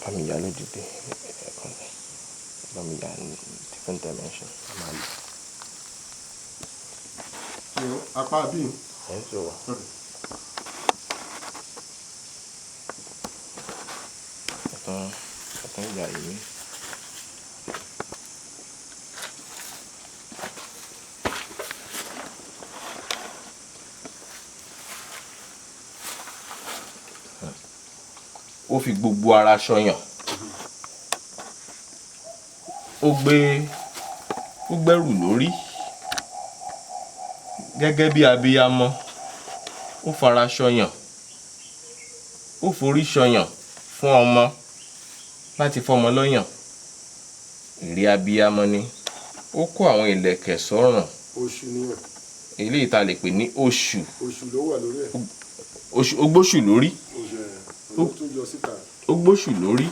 S2: Bá mi yà lódìdí, bá mi yà ní different dimension.
S1: Apá bíi.
S2: Ẹ̀ ń sọ̀rọ̀. Ẹ̀tàn ìyá yìí. Ó fi gbogbo ara ṣọyàn. Ó gbé, ó gbẹ́rù lórí gẹ́gẹ́ bí abiyamọ. Ó fara ṣọyàn, ó forí ṣọyàn fún ọmọ láti fọmọ lọ́yàn. Ère abiyamọ ni. Ó kó àwọn ìlẹ̀kẹ̀ sọ́rùn.
S1: Oṣù nìyẹn.
S2: Eléyìí tá a lè pè ní oṣù.
S1: Oṣù ló wà lórí ẹ̀.
S2: Oṣù, ó gbóṣù lórí.
S1: Oṣù ẹ̀ ló tún yọ síta.
S2: Ó gbóṣù lórí.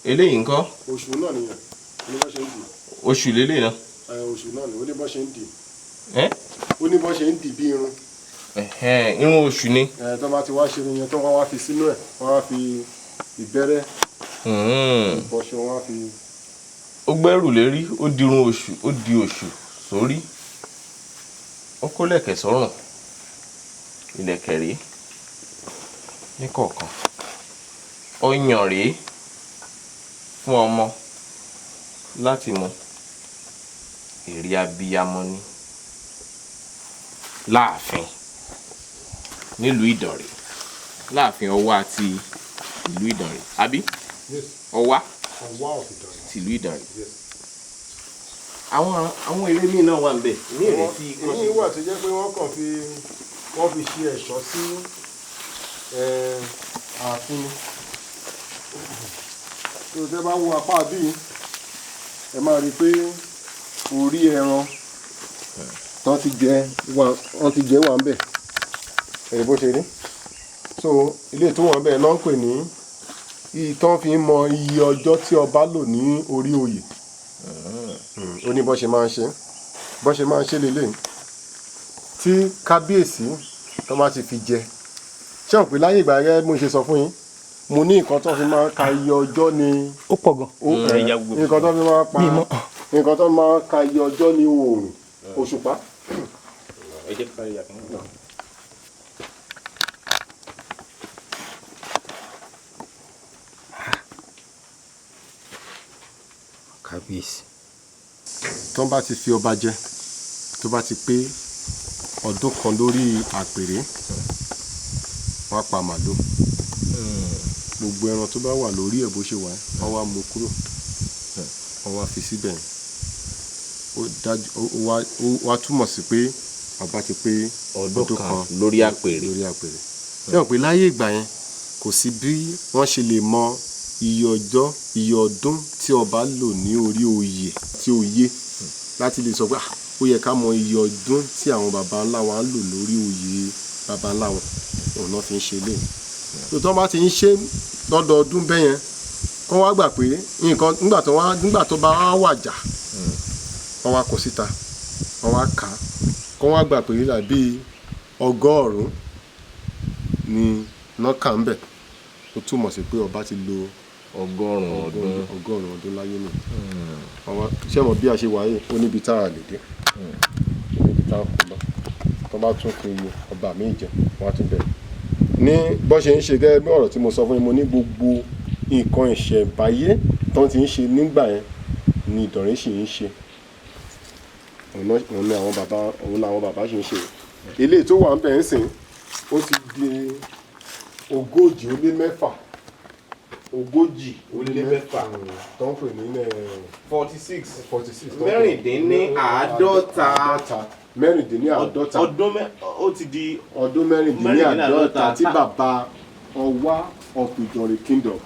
S2: Eléyìí ńkọ́?
S1: Oṣù náà nìyẹn. Ó ní bọ́ ṣe ń dì.
S2: Oṣù lélẹ̀ náà.
S1: Ẹ, oṣù náà ni. Ó ní bọ́ ṣe ń dì.
S2: Ẹ́.
S1: Ó ní bọ́ ṣe ń dì bí irun.
S2: Ẹ̀hẹ́n, irun oṣù ni.
S1: Ẹ, tó bá ti wá ṣe irun yẹn tó, wọ́n wá fi sínú ẹ̀, wọ́n wá fi ìbẹ́rẹ́ bọ́ṣọ, wọ́n wá fi
S2: Ó gbẹ́rù lérí, ó dirun oṣù, ó di oṣù sórí, ó kó lẹ̀kẹ̀ sọ́rùn. Ìlẹ̀kẹ̀ rèé níkọ̀ọ̀kan. Ọyàn rèé fún ọmọ láti mu. Èrè abiyamọ ni láàfin nílùú Ìdànrè, láàfin Ọwá ti ìlú Ìdànrè, àbí?
S1: Yes.
S2: Ọwá
S1: Ọwá of Ìdànrè.
S2: tìlú Ìdànrè.
S1: Yes.
S2: Àwọn ère míì náà wà ń bẹ̀ ní ère tí wọ́n
S1: Èyí wà tó jẹ́ pé wọ́n kàn fi wọ́n fi ṣe ẹ̀ṣọ́ sí ààfin ni. Tó tẹ́ bá wo apá bíi, ẹ máa rí i pé orí ẹran tán ti jẹ wà, wọ́n ti jẹ wà ń bẹ̀. Ẹ rí bó ṣe rí. So ilé tó wà ń bẹ̀ náà ń pè ní iye tán fi ń mọ iye ọjọ́ tí ọba lò ní orí oyè. Ó ní bọ́n ṣe máa ń ṣe, bọ́n ṣe máa ń ṣe lélẹ̀ tí kábíyèsí tó bá ti fi jẹ. Ṣé o pé láyé ìgbà yẹn, mo ṣe sọ fún yín, mo ní nǹkan tó fi máa ń ka iye ọjọ́ ni
S5: Ó pọ̀ gan.
S2: Ẹja gbogbo.
S1: Nǹkan tó fi máa ń pa
S5: Mi mọ̀.
S1: nǹkan tó máa ń ka iye ọjọ́ ni oòrùn, òṣùpá.
S2: Ẹ jẹ́ ká yà kí n gbà.
S5: Kábíyèsí.
S1: Tó bá ti fi ọba jẹ, tó bá ti pé ọdún kan lórí àpèrè, wọ́n á pa màlúù. Gbogbo ẹran tó bá wà lórí ẹ̀ bó ṣe wà, wọ́n wá mú kúrò, wọ́n wá fi síbẹ̀. Ó dájú, ó wá túmọ̀ sí pé ọba ti pé
S2: ọdún kan lórí àpèrè.
S1: Lórí àpèrè. Ṣé o pé láyé ìgbà yẹn, kò sí bí wọ́n ṣe lè mọ iye ọjọ́, iye ọdún tí ọba lò ní orí oyè tí ó yé láti lè sọ pé, "Ah, ó yẹ ká mọ iye ọdún tí àwọn baba ńlá wa ń lò lórí oyè baba ńlá wọn." Òun náà fi ń ṣe léyìí tó tọ́ bá ti ń ṣe lọ́dọọdún bẹ́ẹ̀ yẹn, kọ́ wá gbà pé nǹkan nígbà tó bá wá wàjà, wọ́n wá kó síta, wọ́n wá kà á, kọ́ wá gbà pé làbí 100 ni nọ́kà ń bẹ̀. Ó túmọ̀ sí pé ọba ti lo
S2: 100 ọdún.
S1: 100 ọdún láyé nù. Ọwọ́ ṣé mo bí a ṣe wáyé, ó níbi tá a lè dé, ó níbi tá a kò lọ. Tó bá tún fi ọba míì jẹ, wọ́n á tún bẹ̀rẹ̀ ní bọ́n ṣe ń ṣe. Gẹ́gẹ́ bí ọ̀rọ̀ tí mo sọ fún yín, mo ní gbogbo nǹkan ìṣẹ̀ǹbáyé tó ti ń ṣe nígbà yẹn ni Ìdànrè ṣì ń ṣe. Òun làwọn bàbá ṣì ń ṣe. Ilé tó wà ń bẹ̀ ń sìn, ó ti di 46.
S2: 46.
S1: Tó ń pè ní
S2: 46.
S1: 46.
S2: 46.
S1: 46.
S2: Ọdún mẹ́ ó ti di
S1: Ọdún 46 tí bàbá Ọwá of Ìdànrè Kingdom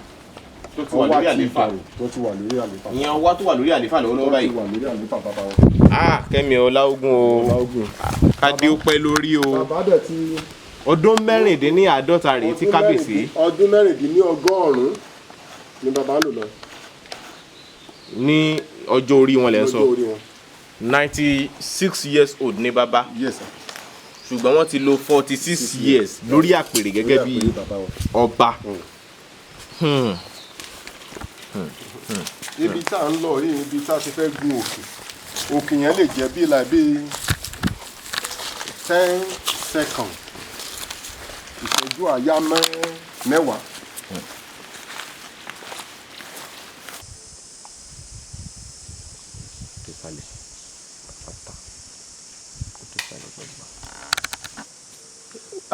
S2: tó ti wà lórí
S1: Ọwá ti
S2: àléfà.
S1: Ìdànrè tó ti wà lórí àléfà.
S2: Ìyẹn Ọwá tó wà lórí àléfà lọ́wọ́lọ́wọ́
S1: Tó ti
S2: báyìí.
S1: wà lórí àléfà bàbá wọn.
S2: Ah, kẹ́mi ọláógún o.
S1: Ọláógún.
S2: Kádé ó pẹ́ lórí o.
S1: Bàbá dẹ̀ ti
S2: Ọdún 46 rèé tí kábíyèsí
S1: Ọdún 96 ni bàbá lò lọ.
S2: Ní ọjọ́ orí wọn lẹ́ ń sọ?
S1: Lọ́jọ́ orí wọn.
S2: 96 years old ní bàbá.
S1: Yes sir.
S2: Ṣùgbọ́n wọ́n ti lo 46 years lórí àpèrè gẹ́gẹ́
S1: Lórí
S2: bí
S1: àpèrè bàbá wọn.
S2: ọba.
S1: Ibi tá à ń lọ yìí, ibi tá a ti fẹ́ gun òkè, òkè yẹn lè jẹ́ bí like bí 10 seconds, ìṣẹ́jú àyá 10.
S2: Ìsàlẹ̀ pátá kó tó sàlẹ̀ gbọ̀ngbọ̀n.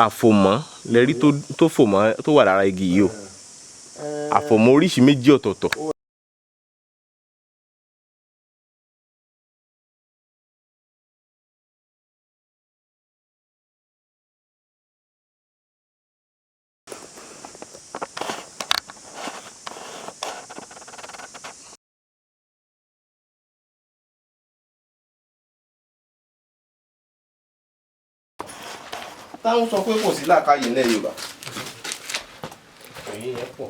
S2: Àfòmọ́ lẹ́rí tó fòmọ́ tó wà lára igi yìí o, àfòmọ́ oríṣi méjì ọ̀tọ̀ọ̀tọ̀. Táwọn sọ pé kò sí làákàyè nílẹ̀ Yorùbá. Òye yẹn pọ̀.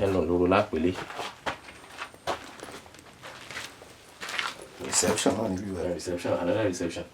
S2: Ẹnu lóru lápèlé.
S5: Reception náà níbí wa.
S2: Reception, another reception.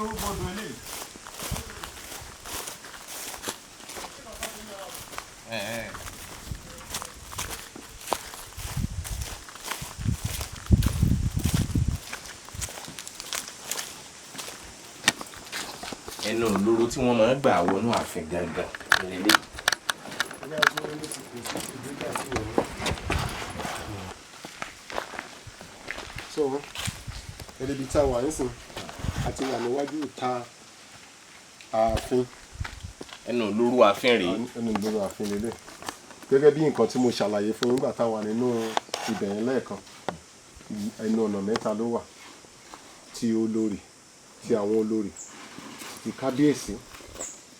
S1: Lórúkọ odò eléyìí?
S2: Ẹnu ìloro tí wọ́n máa ń gbà wọnú ààfin gangan lélẹ̀.
S1: So ẹlẹ́bi tá a wà nísìn àti wà níwájú ìta ààfin.
S2: Ẹnu ìloro ààfin rèé.
S1: Ẹnu ìloro ààfin lélẹ̀, gẹ́gẹ́ bí nǹkan tí mo ṣàlàyé fún yín nígbà tá a wà nínú ibẹ̀ yẹn lẹ́ẹ̀kan. Ẹnu ọ̀nà mẹ́ta ló wà: ti olórí, ti àwọn olórí, ti kábíyèsí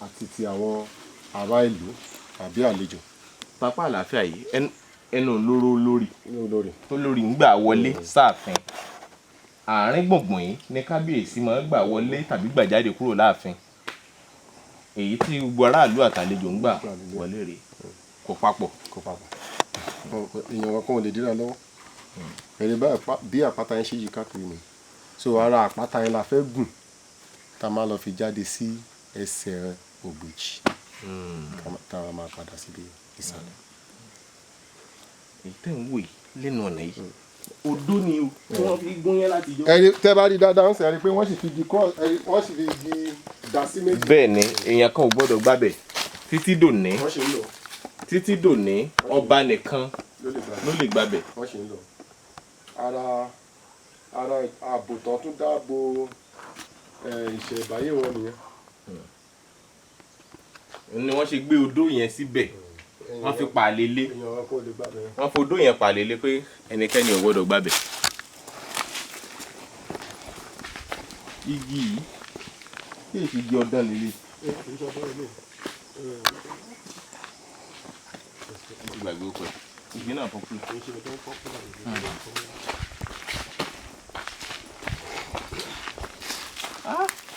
S1: àti ti àwọn ará ìlú àbí àlejò.
S2: Pápá àlàáfíà yìí, ẹnu ìloro olórí
S1: Ní olórí
S2: tó lórí ń gbà wọlé sáàfin. Àárín gbùngbùn yìí ní kábíyèsí máa ń gbà wọlé tàbí gbà jáde kúrò láàfin. Èyí tí gbogbo aráàlú àtàlejò ń gbà wọlé rèé, kò papọ̀.
S1: Kò papọ̀. Èèyàn kankan ò lè díra lọ́wọ́. Ẹ̀rí báyìí, bí àpáta yẹn ṣe yí káàkiri ni. So ara àpáta yẹn la fẹ́ gùn tá a máa lọ fi jáde sí ẹsẹ̀ Ògbèjì, tá a máa padà síbi ìsàlẹ̀.
S2: Èyí tẹ̀ ń wò yìí lẹ́nu ọ̀nà yìí, odó ni o tí wọ́n fi gún yẹn láti jọ.
S1: Ẹ̀rí tẹ́ bá rí dáadáa ń sìn, ẹ̀rí pé wọ́n sì fi igi cross, ẹ̀rí wọ́n sì fi igi dà sí méjì.
S2: Bẹ́ẹ̀ ni, èèyàn kan ò gbọ́dọ̀ gbábẹ̀ títí dòní.
S1: Wọ́n ṣe ń lò.
S2: Títí dòní, ọba nìkan
S1: ló lè gbà.
S2: Ló lè gbábẹ̀.
S1: Wọ́n ṣe ń lò. Ara ààbò tán tún dáàbò ìṣẹ̀báyé wọn nìyẹn.
S2: Ni wọ́n ṣe gbé odó yẹn síbẹ̀, wọ́n fi pààlè lé.
S1: Èèyàn kan kò lè gbàbẹ̀ yẹn.
S2: Wọ́n fodó yẹn pààlè lé pé ẹnikẹ́ni ò gbọ́dọ̀ gbábẹ̀. Igi yìí kí èsì igi ọdán lélẹ̀.
S1: Kì í ṣe ọdún ilé.
S2: Ti gbàgbé ó pẹ́ igi náà popular.
S1: Kì í ṣe ọdún popular yìí.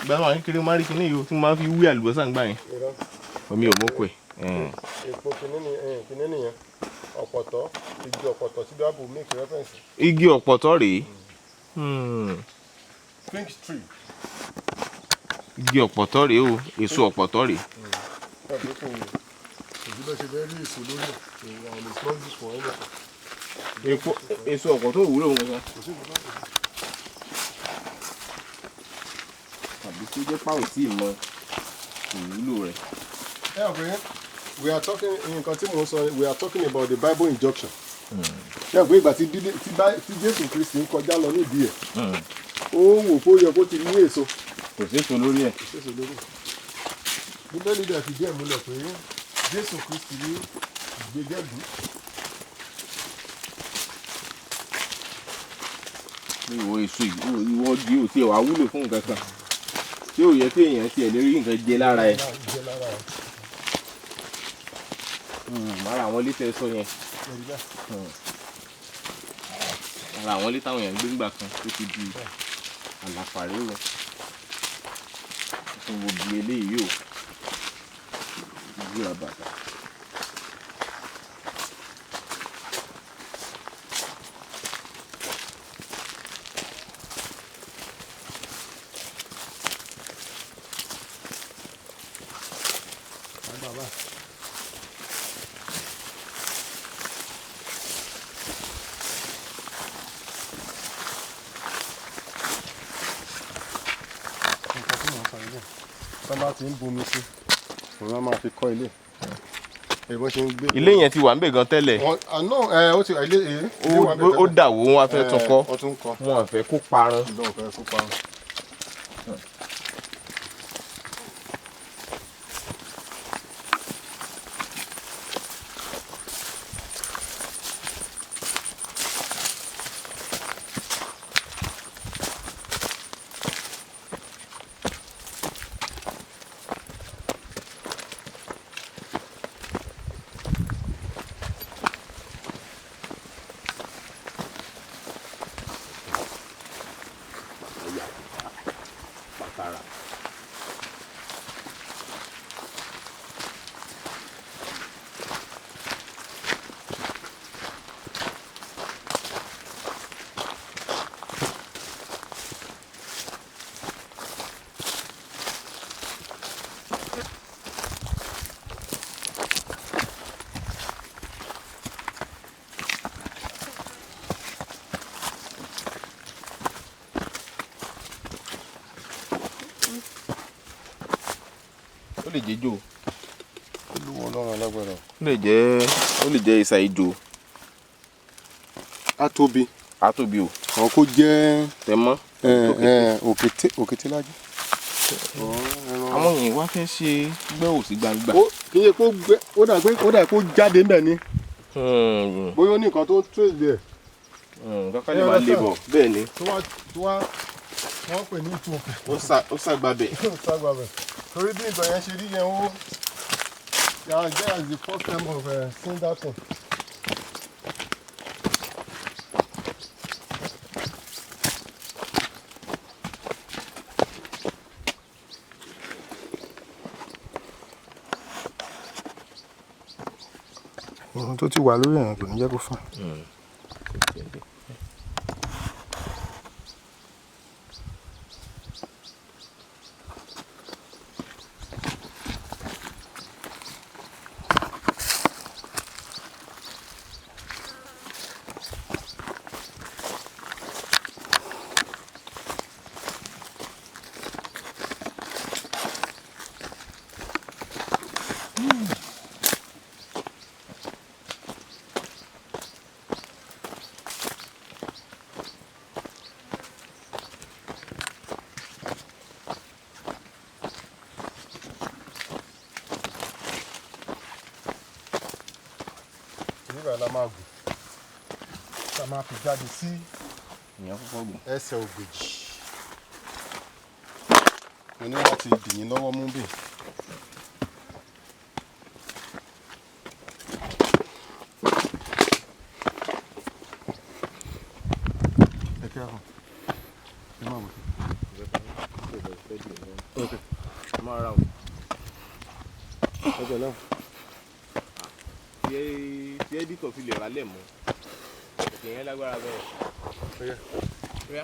S2: Ìgbà wọn kiri máa rí kinní yìí o tí mo máa fi wí àlùbọ́sà ń gbà yẹn.
S1: Irọ́.
S2: Omi ò mọ́kọ ẹ̀.
S1: Èpo kìíní ni kìíní nìyẹn, ọ̀pọ̀tọ́, igi ọ̀pọ̀tọ́ tí bíábù make reference.
S2: Igi ọ̀pọ̀tọ́ rèé.
S1: Fig tree.
S2: Igi ọ̀pọ̀tọ́ rèé o, èso ọ̀pọ̀tọ́ rèé.
S1: Tàbí kò sí bẹ́ẹ̀ ṣe fẹ́ rí èso lórí ẹ̀, and it's not used for anything.
S2: Èso ọ̀pọ̀tọ́ ò wúlò wọn kan.
S1: Kò sí nǹkan tó
S2: Tàbí tó jẹ́ páwọ̀ tí ì mọ ìwúlò rẹ̀.
S1: Ẹ ọ̀ pé we are talking, nǹkan tí mò ń sọ, we are talking about the Bible injunction. Ṣé ẹ pé ìgbà tí Jésù Kristi ń kọjá lọ nídìí ẹ̀, ó wò pé ó yẹ kó ti ní èso.
S2: Kò séso lórí ẹ̀.
S1: Kò séso lórí ẹ̀. Bíbélì dẹ̀ fìdí ẹ̀ múlẹ̀ pé Jésù Kristi ní ìgbégẹ́gùn.
S2: Pé ìwọ èso yìí, ìwọ igi ò tiẹ̀ wá wúlò fún nǹkan kan tí ò yẹ kéèyàn tiẹ̀ lè rí nǹkan jẹ lára ẹ̀.
S1: Jẹ lára ẹ̀.
S2: Ara àwọn ilé tẹ́ sọ yẹn,
S1: Ẹ̀rí bẹ́ẹ̀.
S2: ara àwọn ilé táwọn èèyàn ń gbé ńgbà kan tó ti di àlàpàrẹ̀ o. Fún gbogbo eléyìí o, igi àbàtà.
S1: Àgbà báyìí. Nǹkan tí mò ń sọ ilé, tọ́ bá ti ń bomi sí, òun á máa fi kọ́ ilé ẹ̀ bó ṣe ń gbé.
S2: Ilé yẹn ti wà ńbẹ̀ gan tẹ́lẹ̀.
S1: Wọ́n àná ẹ ó ti ilé ẹ ilé wà ńbẹ̀
S2: Ó
S1: tẹ́lẹ̀.
S2: dà wó, wọn á fẹ́ tún kọ́.
S1: Wọ́n tún kọ́.
S2: Wọn ò fẹ́ kó parun.
S1: Ìlú ọ̀fẹ́ kó parun.
S2: Ó lè jẹ́ ejò.
S1: Olúwa Ọlọ́run alágbára.
S2: Ó lè jẹ́ ìsà ejò.
S1: Á tóbi.
S2: Á tóbi o.
S1: Àwọn kó jẹ́
S2: Tẹ mọ́.
S1: Òkété, òkété lájú.
S2: Àwọn yìí wá fẹ́ ṣe gbẹ́ òsì gbangba.
S1: Ó kì í ṣe kó gbẹ, ó dà pé ó jáde ńbẹ̀ ni. Bóyá ó ní nǹkan tó ń trace ẹ̀.
S2: Kankan lè máa lè bọ̀ bẹ́ẹ̀ ni.
S1: Tó wá wọ́n pè ní ìtú òkè.
S2: Ó ṣàgbàbẹ̀.
S1: Sábà bẹ̀. Torí bí nǹkan yẹn ṣe rí yẹn, ó yà jẹ́ as the first time of seeing that thing.
S5: Ohun tó ti wà lórí ẹ̀rìn kò ní jẹ́ kó fà.
S1: Nígbà la máa gùn tá a máa fi jáde sí
S2: Ìyẹn kọ́kọ́ gùn.
S1: ẹsẹ̀ ògbèjì. Mo ní láti dì yín lọ́wọ́ mú bì. Ẹ kí á kàn. Ẹ má wò.
S2: Máa ra o.
S1: Ẹ pẹ̀lẹ́ o.
S2: Tí editor fi lè ra lẹ̀ mọ́. Òkè yẹn lágbára bẹ́ẹ̀.
S1: Ọ̀yá.
S2: Ọ̀yá.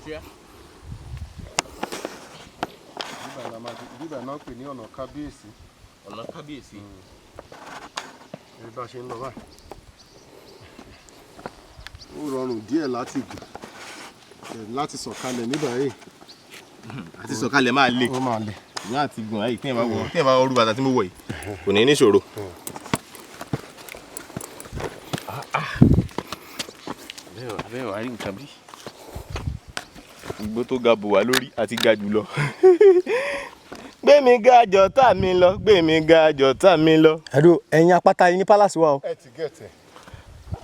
S2: Ọ̀yá.
S1: Bíbà la máa bíbà náà pè ní ọ̀nà kábíyèsí.
S2: Ọ̀nà kábíyèsí.
S1: Ẹni bá ṣe ń lọ báyìí. Ó rọrùn díẹ̀ láti gùn láti sọ̀kalẹ̀ níbà yìí.
S2: Àti sọ̀kalẹ̀ máa le.
S1: Ó máa le.
S2: Ìyá àti gùn ayé téèyàn bá wọ irú bàtà tí mo wọ̀ yìí, kò ní níṣòro. Abẹ́ wàá rí nǹkan bí. Igbó tó ga bò wá lórí àti ga jù lọ. Gbé mi ga jọ̀tá mi lọ, gbé mi ga jọ̀tá mi lọ.
S5: Ẹ̀dùn ẹ̀yin apáta yìí ní palace wa o.
S1: Ẹ ti gẹ̀tẹ̀.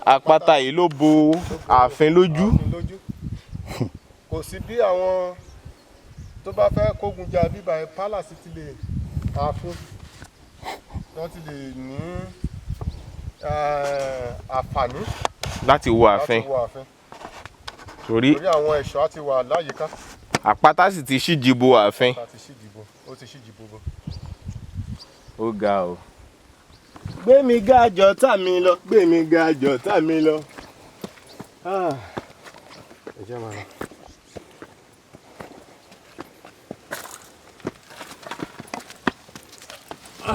S2: Àpáta yìí ló bo ààfin lójú.
S1: Ààfin lójú. Kò sí bí àwọn tó bá fẹ́ kógun jà bíbà ẹ̀ palace ti lè ààfin wọ́n ti lè ní àǹfààní
S2: láti wọ ààfin.
S1: Láti wọ ààfin.
S2: Torí
S1: Torí àwọn ẹ̀ṣọ́ á ti wà láyìíká.
S2: Àpáta sì ti ṣíji bo ààfin.
S1: Láti ṣíjìbò, ó ti ṣíjìbò bò.
S2: Ó ga o. Gbé mi ga jọ̀tá mi lọ, gbé mi ga jọ̀tá mi lọ. Ah.
S1: Ẹ jẹ́ máa lọ.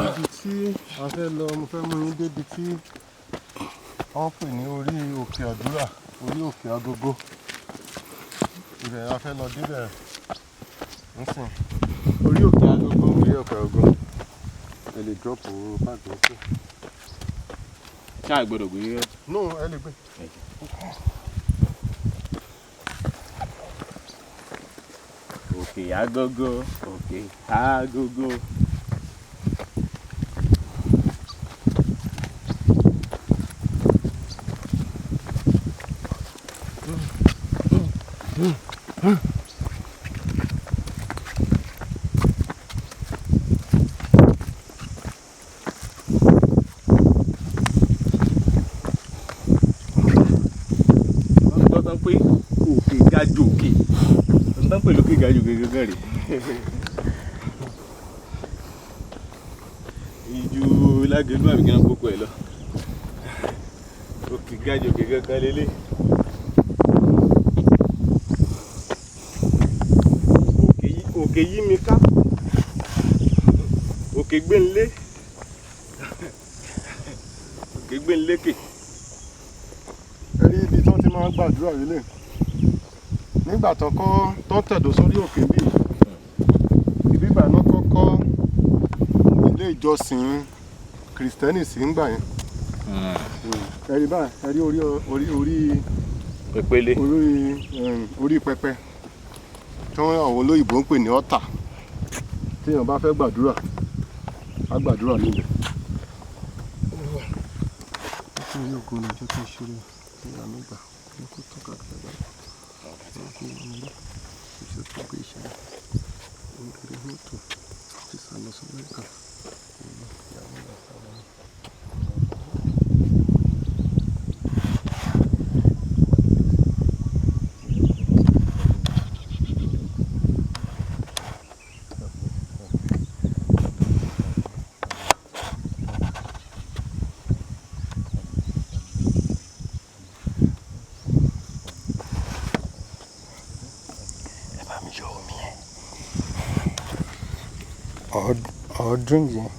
S1: Ibi tí a fẹ́ lọ, mo fẹ́ mú yín débi tí wọ́n pè ní orí òkè àdúrà, orí òkè agogo. Ibẹ̀ la fẹ́ lọ débẹ̀ nísìn.
S2: Orí òkè agogo.
S1: Orí òkè agogo. Ẹ lè drop bag sí.
S2: Ṣáà gbọ́dọ̀ gbé.
S1: No, ẹ lè gbé.
S2: Òkè agogo, òkè agogo. Wọ́n gbọ́ tán pé òkè ga jòkè. Wọ́n tán pè lókè ga jòkè gángan rè. Ìjú lágẹ̀lú àbí kí wọ́n kókó ẹ̀ lọ. Òkè ga jòkè gángan lélẹ̀. Òkè yí mi ká. Òkè gbé ń lé. Òkè gbé ń lékè.
S1: Ẹ rí ibi tí wọ́n ti máa ń gbàdúrà lélẹ̀. Nígbà tó kọ́ tó ń tẹ̀dó sórí òkè bíi ibi. kọ́ ilé ìjọsìn kìrìsìtẹ́nì sí ńgbà yẹn. Ẹ rí báyìí, ẹ rí orí orí orí
S2: Pépélé.
S1: orí orí pẹpẹ tí wọ́n àwọn olóyìnbó ń pè ní ọ̀tà. Téèyàn bá fẹ́ gbàdúrà, á gbàdúrà níbẹ̀. Nítorí ògo ni jẹ́ kí n ṣeré ìlànà ìgbà ní kó tán káàkiri àgbáyé. Iṣẹ́ tó gbé ìṣẹ̀lẹ̀ nítorí mọ́tò ti sá lọ sí Amẹ́ríkà. Ìyàwó rẹ̀ àwọn
S5: Ẹ bá mi yọ omi yẹn. Or drink yẹn.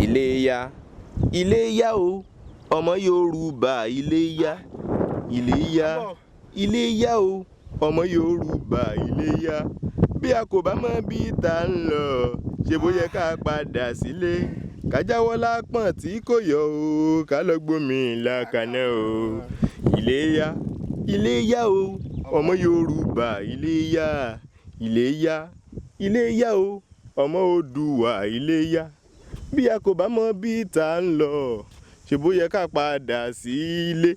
S2: Iléyá, iléyá o, ọmọ Yorùbá, iléyá, iléyá, iléyá o, ọmọ Yorùbá, iléyá. Bí a kò bá mọ bí ta ń lọ, ṣe bó yẹ ká padà sílé, ká jáwọ́ lápọ̀n tí kò yọ o, ká lọ gbómi làkàná o. Iléyá, iléyá o, ọmọ Yorùbá, iléyá, iléyá, iléyá o, ọmọ Oòduà, iléyá. Bí a kò bá mọ bí ta ń lọ, ṣe bó yẹ ká padà sílé,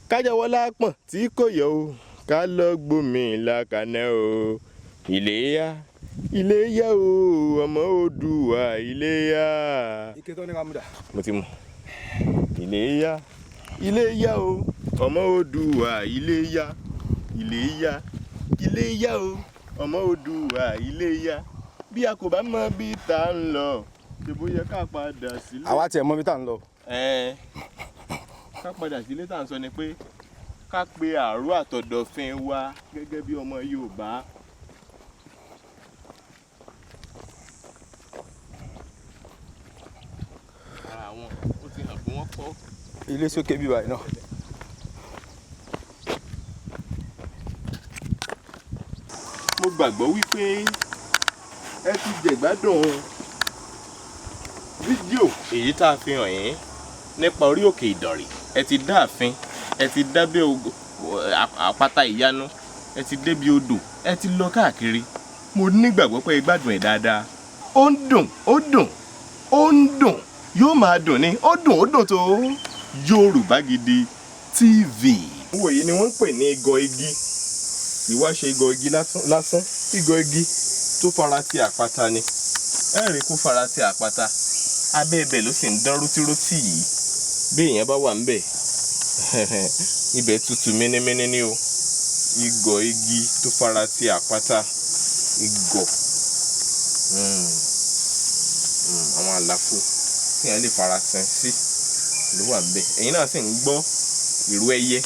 S2: ká jáwọ́ lápọ̀n tí kò yọ o, ká lọ gbómi làkàná o. Iléyá, iléyá o, ọmọ Oòduà, iléyá.
S5: Ike tó ní ká mú dà.
S2: Mo ti mú. Iléyá, iléyá o, ọmọ Oòduà, iléyá, iléyá, iléyá o, ọmọ Oòduà, iléyá. Bí a kò bá mọ bí ta ń lọ, ṣe bó yẹ ká padà sílé.
S5: Àwa tiẹ̀ mọ ibi tá à ń lọ.
S2: Ẹ̀ẹ́n, ká padà sílé tá à ń sọ ni pé ká pe àrò àtọ̀dọ̀fin wa gẹ́gẹ́ bí ọmọ Yorùbá. Ara wọn ó ti hàn pé wọ́n kọ́.
S5: Ilé sókè bíbá yìí náà.
S2: Mo gbàgbọ́ wípé ẹ ti jẹ̀gbádùn fídíò èyí tá a fi hàn yín nípa orí òkè Ìdànrè. Ẹ ti dá ààfin, ẹ ti dábẹ́ àpáta ìyanu, ẹ ti débi odò, ẹ ti lọ káàkiri. Mo nígbàgbọ́ pé ẹ gbádùn ẹ̀ dáadáa. Ó ń dùn, ó dùn, ó ń dùn, yóò máa dùn ni, ó dùn, ó dùn tó. Yorùbá Gidi TV. Wò yìí ni wọ́n ń pè ní igọ̀ igi. Ìwá ṣe igọ̀ igi lásán, igọ̀ igi tó fara ti àpáta ni. Ẹ rí kó fara ti àpáta, abẹ́ ibẹ̀ ló sì ń dán rótírótí yìí. Bí èèyàn bá wà ńbẹ̀, ibẹ̀ tutù mínímíní ni o. Igọ̀ igi tó fara ti àpáta, igọ̀. Àwọn àlàfo tí èèyàn lè farasin sí ló wà ńbẹ̀. Ẹ̀yin náà sì ń gbọ́ ìró ẹyẹ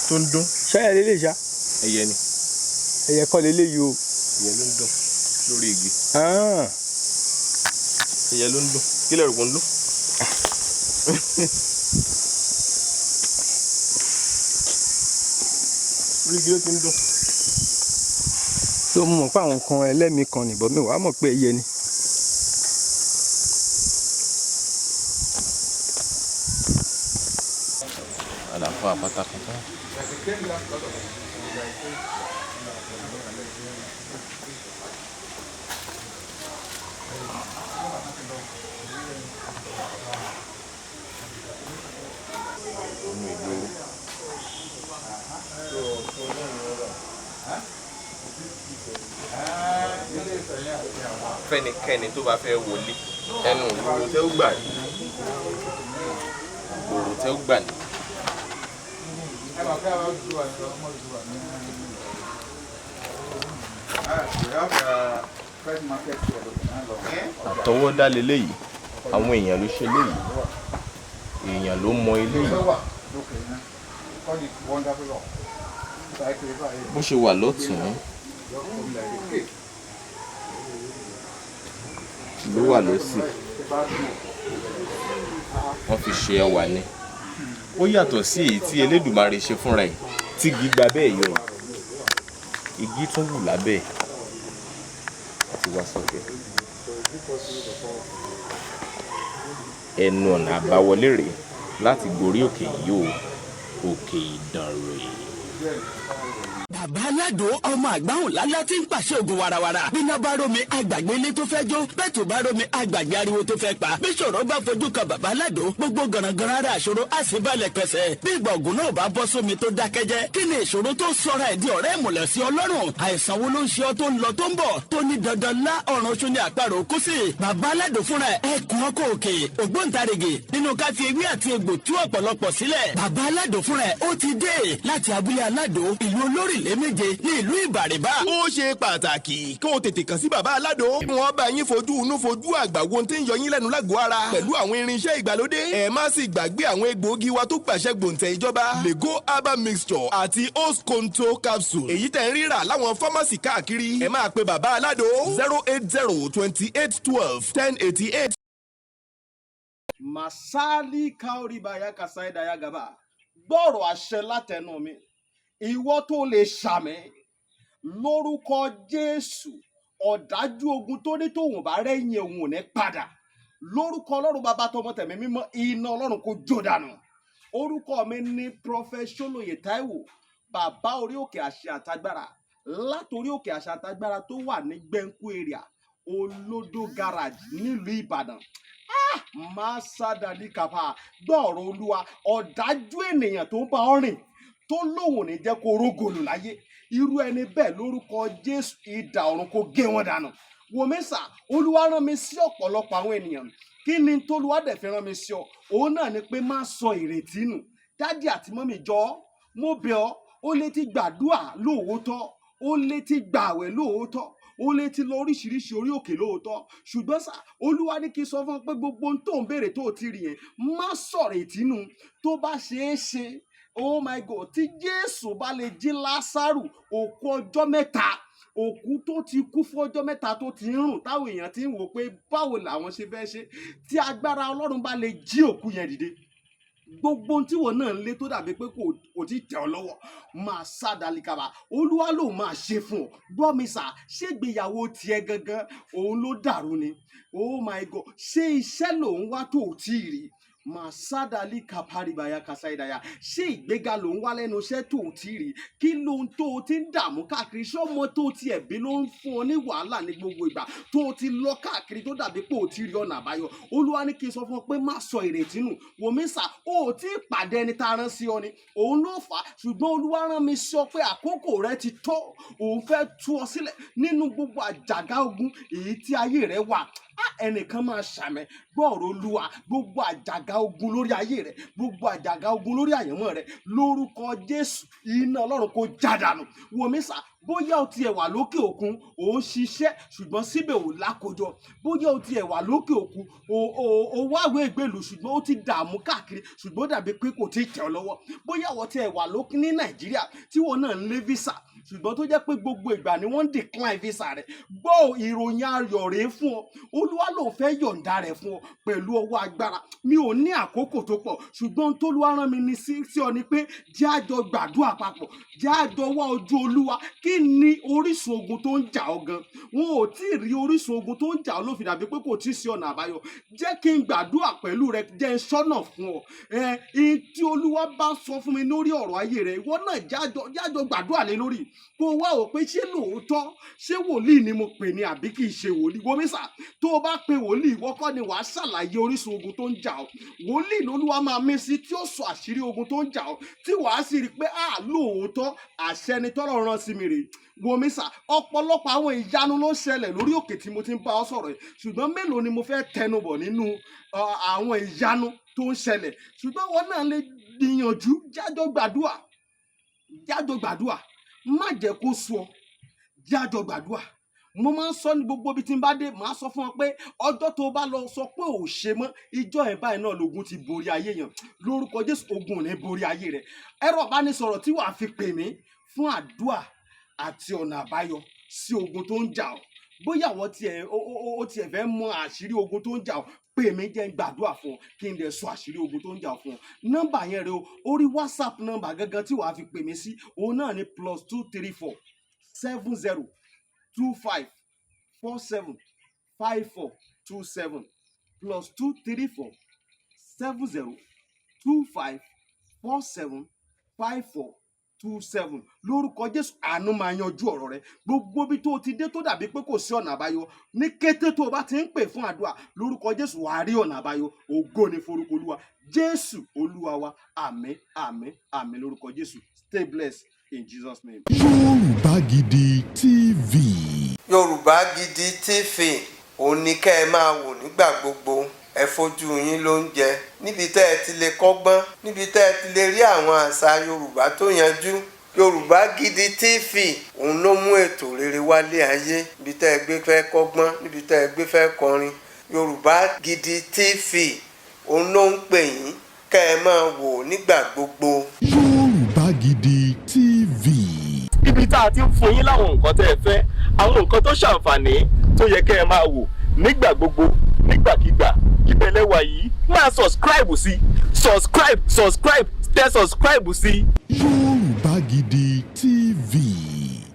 S2: tó ń dún.
S5: Ṣé ẹyẹ lélẹ̀ ṣá?
S2: Ẹyẹ ni.
S5: Ẹyẹ kọ́ lélẹ̀ yìí o.
S2: Ẹyẹ ló ń dún lórí igi. Ẹyẹ ló ń dún. Kí lẹ rò pé ó ń dún?
S1: Orí igi ló ti ń dún.
S5: Tó mo mọ̀ pé àwọn kan ẹlẹ́mìí kan nìbọn mi wàá mọ̀ pé ẹyẹ ni.
S2: Àlàfo àpátápátá. Inú ìgboro. Fẹ́nikẹ́ni tó bá fẹ́ wọlé, ẹnu ìgboro tẹ́ ó gbà ní, ìgboro tẹ́ ó gbà ní. Àtọwọ́dá leléyìí, àwọn èèyàn ló ṣe léyìí, èèyàn ló mọ eléyìí. Bó ṣe wà lọ́tùn ló wà lósì, wọ́n fi ṣe ẹwà ni. Ó yàtọ̀ sí èyí tí Elédùmarè ṣe fúnra ẹ̀, tí igi gba bẹ́ẹ̀ yọ, igi tún wù lábẹ́ ẹ̀ àti wá sókè. Ẹnu ọ̀nà àbáwọlé rèé láti gorí òkè yìí o, Òkè Ìdànrè.
S6: Bàbá Aládùn, ọmọ àgbáhùn lálá tí ń pàṣẹ ògùn warawara. Bíná bá rómi, àgbàgbé ilé tó fẹ́ jó. Bẹ́ẹ̀ tó bá rómi, àgbàgbé ariwo tó fẹ́ pa. Bí ṣòro bá fojú kan bàbá Aládùn, gbogbo gànàgànà ara àṣòro á sì balẹ̀ pẹ̀sẹ̀. Bí ìgbà ògùn náà bá bọ́ sómi tó dákẹ́jẹ́, kí ni ìṣòro tó sọra ẹ̀ di ọ̀rẹ́ ìmùlẹ̀ sí Ọlọ́run? Àìsàn wo ló ń ṣe ọ́ tó ń lọ tó ń bọ̀, tó ní dandan lá ọ̀run oṣù ní àparò kú sí? Bàbá Aládùn fúnra ẹ̀ ẹkùn ọkọ̀ òkè, ògbóǹtarìgì nínú ká fi ewé àti egbò tú ọ̀pọ̀lọpọ̀ sílẹ̀. Bàbá Aládùn fúnra ẹ̀ ó ti dé láti abúlé Aládùn, ìlú olórílẹ̀ méje ní ìlú Ìbàrìbà.
S7: Ó ṣe pàtàkì kí o tètè kàn sí bàbá Aládò. Wọ́n bá yín fojú inú fojú àgbà wo tí ń yọ yín lẹ́nu lágọ̀ọ́ ara pẹ̀lú àwọn irinṣẹ́ ìgbàlódé. Ẹ má sì gbàgbé àwọn egbòogi wa tó gbàṣẹ gbòǹtẹ̀ ìjọba, Lego herbal mixture àti Osconto capsule, èyí tẹ̀ ń rírà láwọn fámásì káàkiri. Ẹ máa pe bàbá Aládò 08028121088.
S8: Masali kaoribaya kasaidaya gaba. Gbọ́rọ̀ àṣẹ látẹnu mi, ìwọ tó lè ṣàmì lórúkọ Jésù, ọ̀dájú ogun tó ní tóun bá rẹ́yìn òun ò ní padà, lórúkọ Ọlọ́run Bàbá, tọmọ, tẹ̀mí mímọ́, iná Ọlọ́run kò jó dànù. Orúkọ mi ní Prophet Ṣólóyè Táíwò, bàbá orí òkè àṣẹ àtagbára, látòrí òkè àṣẹ àtagbára tó wà ní Gbẹ̀ǹkú area, Olódó Garage, nílùú Ìbàdàn. Máa sádàlí kàfà. Gbọ́ọ̀rọ̀ Olúwa, ọ̀dájú ènìyàn tó ń bá ọ rìn, tó lóun ò ní jẹ́ kó rógòlù láyé, irú ẹni bẹ́ẹ̀, lórúkọ Jésù, idà ọ̀run kó gé wọn dànù. Wòmísà, Olúwa rán mi sí ọ̀pọ̀lọpọ̀ àwọn ènìyàn. Kí ni tolúwa dẹ̀ fi rán mi sí ọ? Òun náà ni pé má sọ ìrètí nù. Daddy àti mummy, jọ, mo bẹ̀ ọ́. Ó lè ti gbàdúà lóòótọ́, ó lè ti gbààwẹ̀ lóòótọ́, ó lè ti lọ oríṣiríṣi orí òkè lóòótọ́, ṣùgbọ́n sà, Olúwa ní kí n sọ fún ọ pé gbogbo ohun tó ń béèrè tó o ti rí yẹn, má sọ̀rọ̀ ìtínú. Tó bá ṣeé ṣe, oh my God, tí Jésù bá lè jí Lásárù, òkú ọjọ́ 3, òkú tó ti kú fún ọjọ́ 3, tó ti ń rùn, táwọn èèyàn ti ń wò pé báwo làwọn ṣe fẹ́ ṣe, tí agbára Ọlọ́run bá lè jí òkú yẹn dìde, gbogbo ohun tí wọn náà ń lé tó dàbí pé kò tí tẹ̀ ọ́ lọ́wọ́, máa sá dalikaba, Olúwa ló máa ṣe fún ọ. Gbọ́ mi sà, ṣé ìgbéyàwó tiẹ̀ gangan òun ló dàrú ni? Oh my God, ṣé iṣẹ́ lòun wá tó ò tí ì rí? Màsádàlì kàpárìbàyà kàsáìdàyà. Ṣé ìgbéga ló ń wá lẹ́nu iṣẹ́ tó ò tí ì rí? Kí lóhun tó o ti ń dààmú káàkiri? Ṣé ọmọ tó o ti ẹ̀bí ló ń fún ọ ní wàhálà ní gbogbo ìgbà, tó o ti lọ káàkiri, tó dàbí pé o ti rí ọ̀nà àbáyọ? Olúwa ní kí n sọ fún ọ pé má sọ ìrètí nù. Wòmísà, o ò tí ì pàdé ẹni tá a rán sí ọ ni, òun ló fà á. Ṣùgbọ́n Olúwa rán mi sọ pé àkókò rẹ ti tó. Òun fẹ́ tú ọ sílẹ̀ nínú gbogbo àjàgà ogun èyí tí ayé rẹ wà. Á, ẹnìkan máa ṣàmẹ. Gbọ́ọ̀rọ̀ Olúwa, gbogbo àjàgà ogun lórí ayé rẹ, gbogbo àjàgà ogun lórí àyànmọ́ rẹ, lórúkọ Jésù, iná Ọlọ́run kò já dànù. Wòmísà. Bóyá o tiẹ̀ wà lókè òkun, ò ń ṣiṣẹ́, ṣùgbọ́n síbẹ̀ ò lákòjọ. Bóyá o tiẹ̀ wà lókè òkun, o wáwé ìgbèlú, ṣùgbọ́n ó ti dààmú káàkiri, ṣùgbọ́n ó dàbí pé kò tí ì tẹ̀ ọ́ lọ́wọ́. Bóyá wọ́n tiẹ̀ wà lókè ní Nàìjíríà tí wọ́n náà ń lé visa, ṣùgbọ́n tó jẹ́ pé gbogbo ìgbà ni wọ́n ń decline visa rẹ̀, gbọ́ ìròyìn ayọ̀ rèé fún ọ. Olúwa ló fẹ́ yọ̀ǹda rẹ̀ fún ọ pẹ̀lú ọwọ́ agbára. Mi ò ní àkókò tó pọ̀, ṣùgbọ́n tólúwa rán mi ní sí ọ ni pé jẹ́ àjọ gbàdúrà papọ̀, jẹ́ àjọ wá ojú Olúwa. Kí ni orísun ogun tó ń jà ọ́ gan? Wọn ò tí ì rí orísun ogun tó ń jà ọ́, ló fi dàbí pé kò tí ì sí ọ̀nà àbáyọ. Jẹ́ kí n gbàdúrà pẹ̀lú rẹ, jẹ́ n sọ́nà fún ọ. Ẹ ẹ tí Olúwa bá sọ fún mi lórí ọ̀rọ̀ ayé rẹ, ìwọ náà jájọ gbàdúrà lé lórí, kó wá wò pé ṣé lóòótọ́, ṣé wòlíì ni mo pè ní àbí kì í ṣe wòlíì. Wòmísà, tó o bá pe wòlíì, ìwọ kọ́ ni wàá ṣàlàyé orísun ogun tó ń jà ọ́. Wòlíì lolúwa máa mí sí tí ó sọ àṣírí ogun tó ń jà ọ́, tí wàá sì rí i pé à lóòótọ́, àṣẹ ni tọ́lọ̀ rán sí mi rèé. Wòmísà, ọ̀pọ̀lọpọ̀ àwọn ìyanu ló ń ṣẹlẹ̀ lórí òkè tí mo ti ń bá ọ sọ̀rọ̀ yìí, ṣùgbọ́n mélòó ni mo fẹ́ tẹnubọ̀ nínú àwọn ìyanu tó ń ṣẹlẹ̀? Ṣùgbọ́n wọn náà lè gbìyànjú, jájọ gbàdúà, jájọ gbàdúà. Má jẹ́ kó sú ọ, jájọ gbàdúà. Mo máa ń sọ ní gbogbo ibi tí n bá dé, màá sọ fún ọ pé ọjọ́ tó bá lọ sọ pé ò ṣe mọ́, ìjọ ẹ̀ báyìí náà lógun ti borí ayé yẹn. Lórúkọ Jésù, ogun ò ní borí ayé rẹ. Ẹ̀rọ ìbánisọ̀rọ̀ tí wàá fi pè mí fún àdúà àti ọ̀nà àbáyọ sí ogun tó ń jà ọ́, bóyá àwọn tiẹ̀ ó tiẹ̀ fẹ́ mọ àṣírí ogun tó ń jà ọ́, pè mí, jẹ́ n gbàdúrà fún ọ, kí n dẹ̀ sọ àṣírí ogun tó ń jà ọ́ fún ọ. Nọ́mbà yẹn rẹ o, orí WhatsApp nọ́mbà gangan tí wàá fi pè mí sí, òun náà ni +234 70 25 47 54 27, +234 70 25 47 54 27. Lórúkọ Jésù, àánú máa yanjú ọ̀rọ̀ rẹ. Gbogbo ibi tó o ti dé tó dàbí pé kò sí ọ̀nà àbáyọ, ní kété tó o bá ti ń pè fún àdúrà, lórúkọ Jésù, wàá rí ọ̀nà àbáyọ. Ògo ni forúkọ Olúwa. Jésù Olúwa wa. Àmín, àmín, àmín lórúkọ Jésù. Stay blessed in Jesus' name.
S3: Yorùbá Gidi TV.
S9: Yorùbá Gidi TV, òun ni kẹ́ ẹ máa wò nígbà gbogbo. Ẹ fojú yín ló ń jẹ níbi tẹ́ ẹ ti lè kọ́gbọ́n, níbi tẹ́ ẹ ti lè rí àwọn àṣà Yorùbá tó yanjú. Yorùbá Gidi TV, òun ló mú ètò rere wálé ayé. Níbi tẹ́ ẹ gbé fẹ́ kọ́gbọ́n, níbi tẹ́ ẹ gbé fẹ́ kọrin, Yorùbá Gidi TV, òun ló ń pè yín kẹ́ ẹ máa wò nígbà gbogbo.
S3: Yorùbá Gidi TV.
S10: Ibi tá a ti ń fún yín láwọn nǹkan tẹ́ ẹ fẹ́, àwọn nǹkan tó ṣàǹfààní tó yẹ kẹ́ ẹ máa wò nígbà gbogbo, nígbàkigbà, ibẹ̀ lẹ́wà yìí. Máa subscribe sí, subscribe, subscribe, tẹ subscribe sí.
S3: Yorùbá Gidi.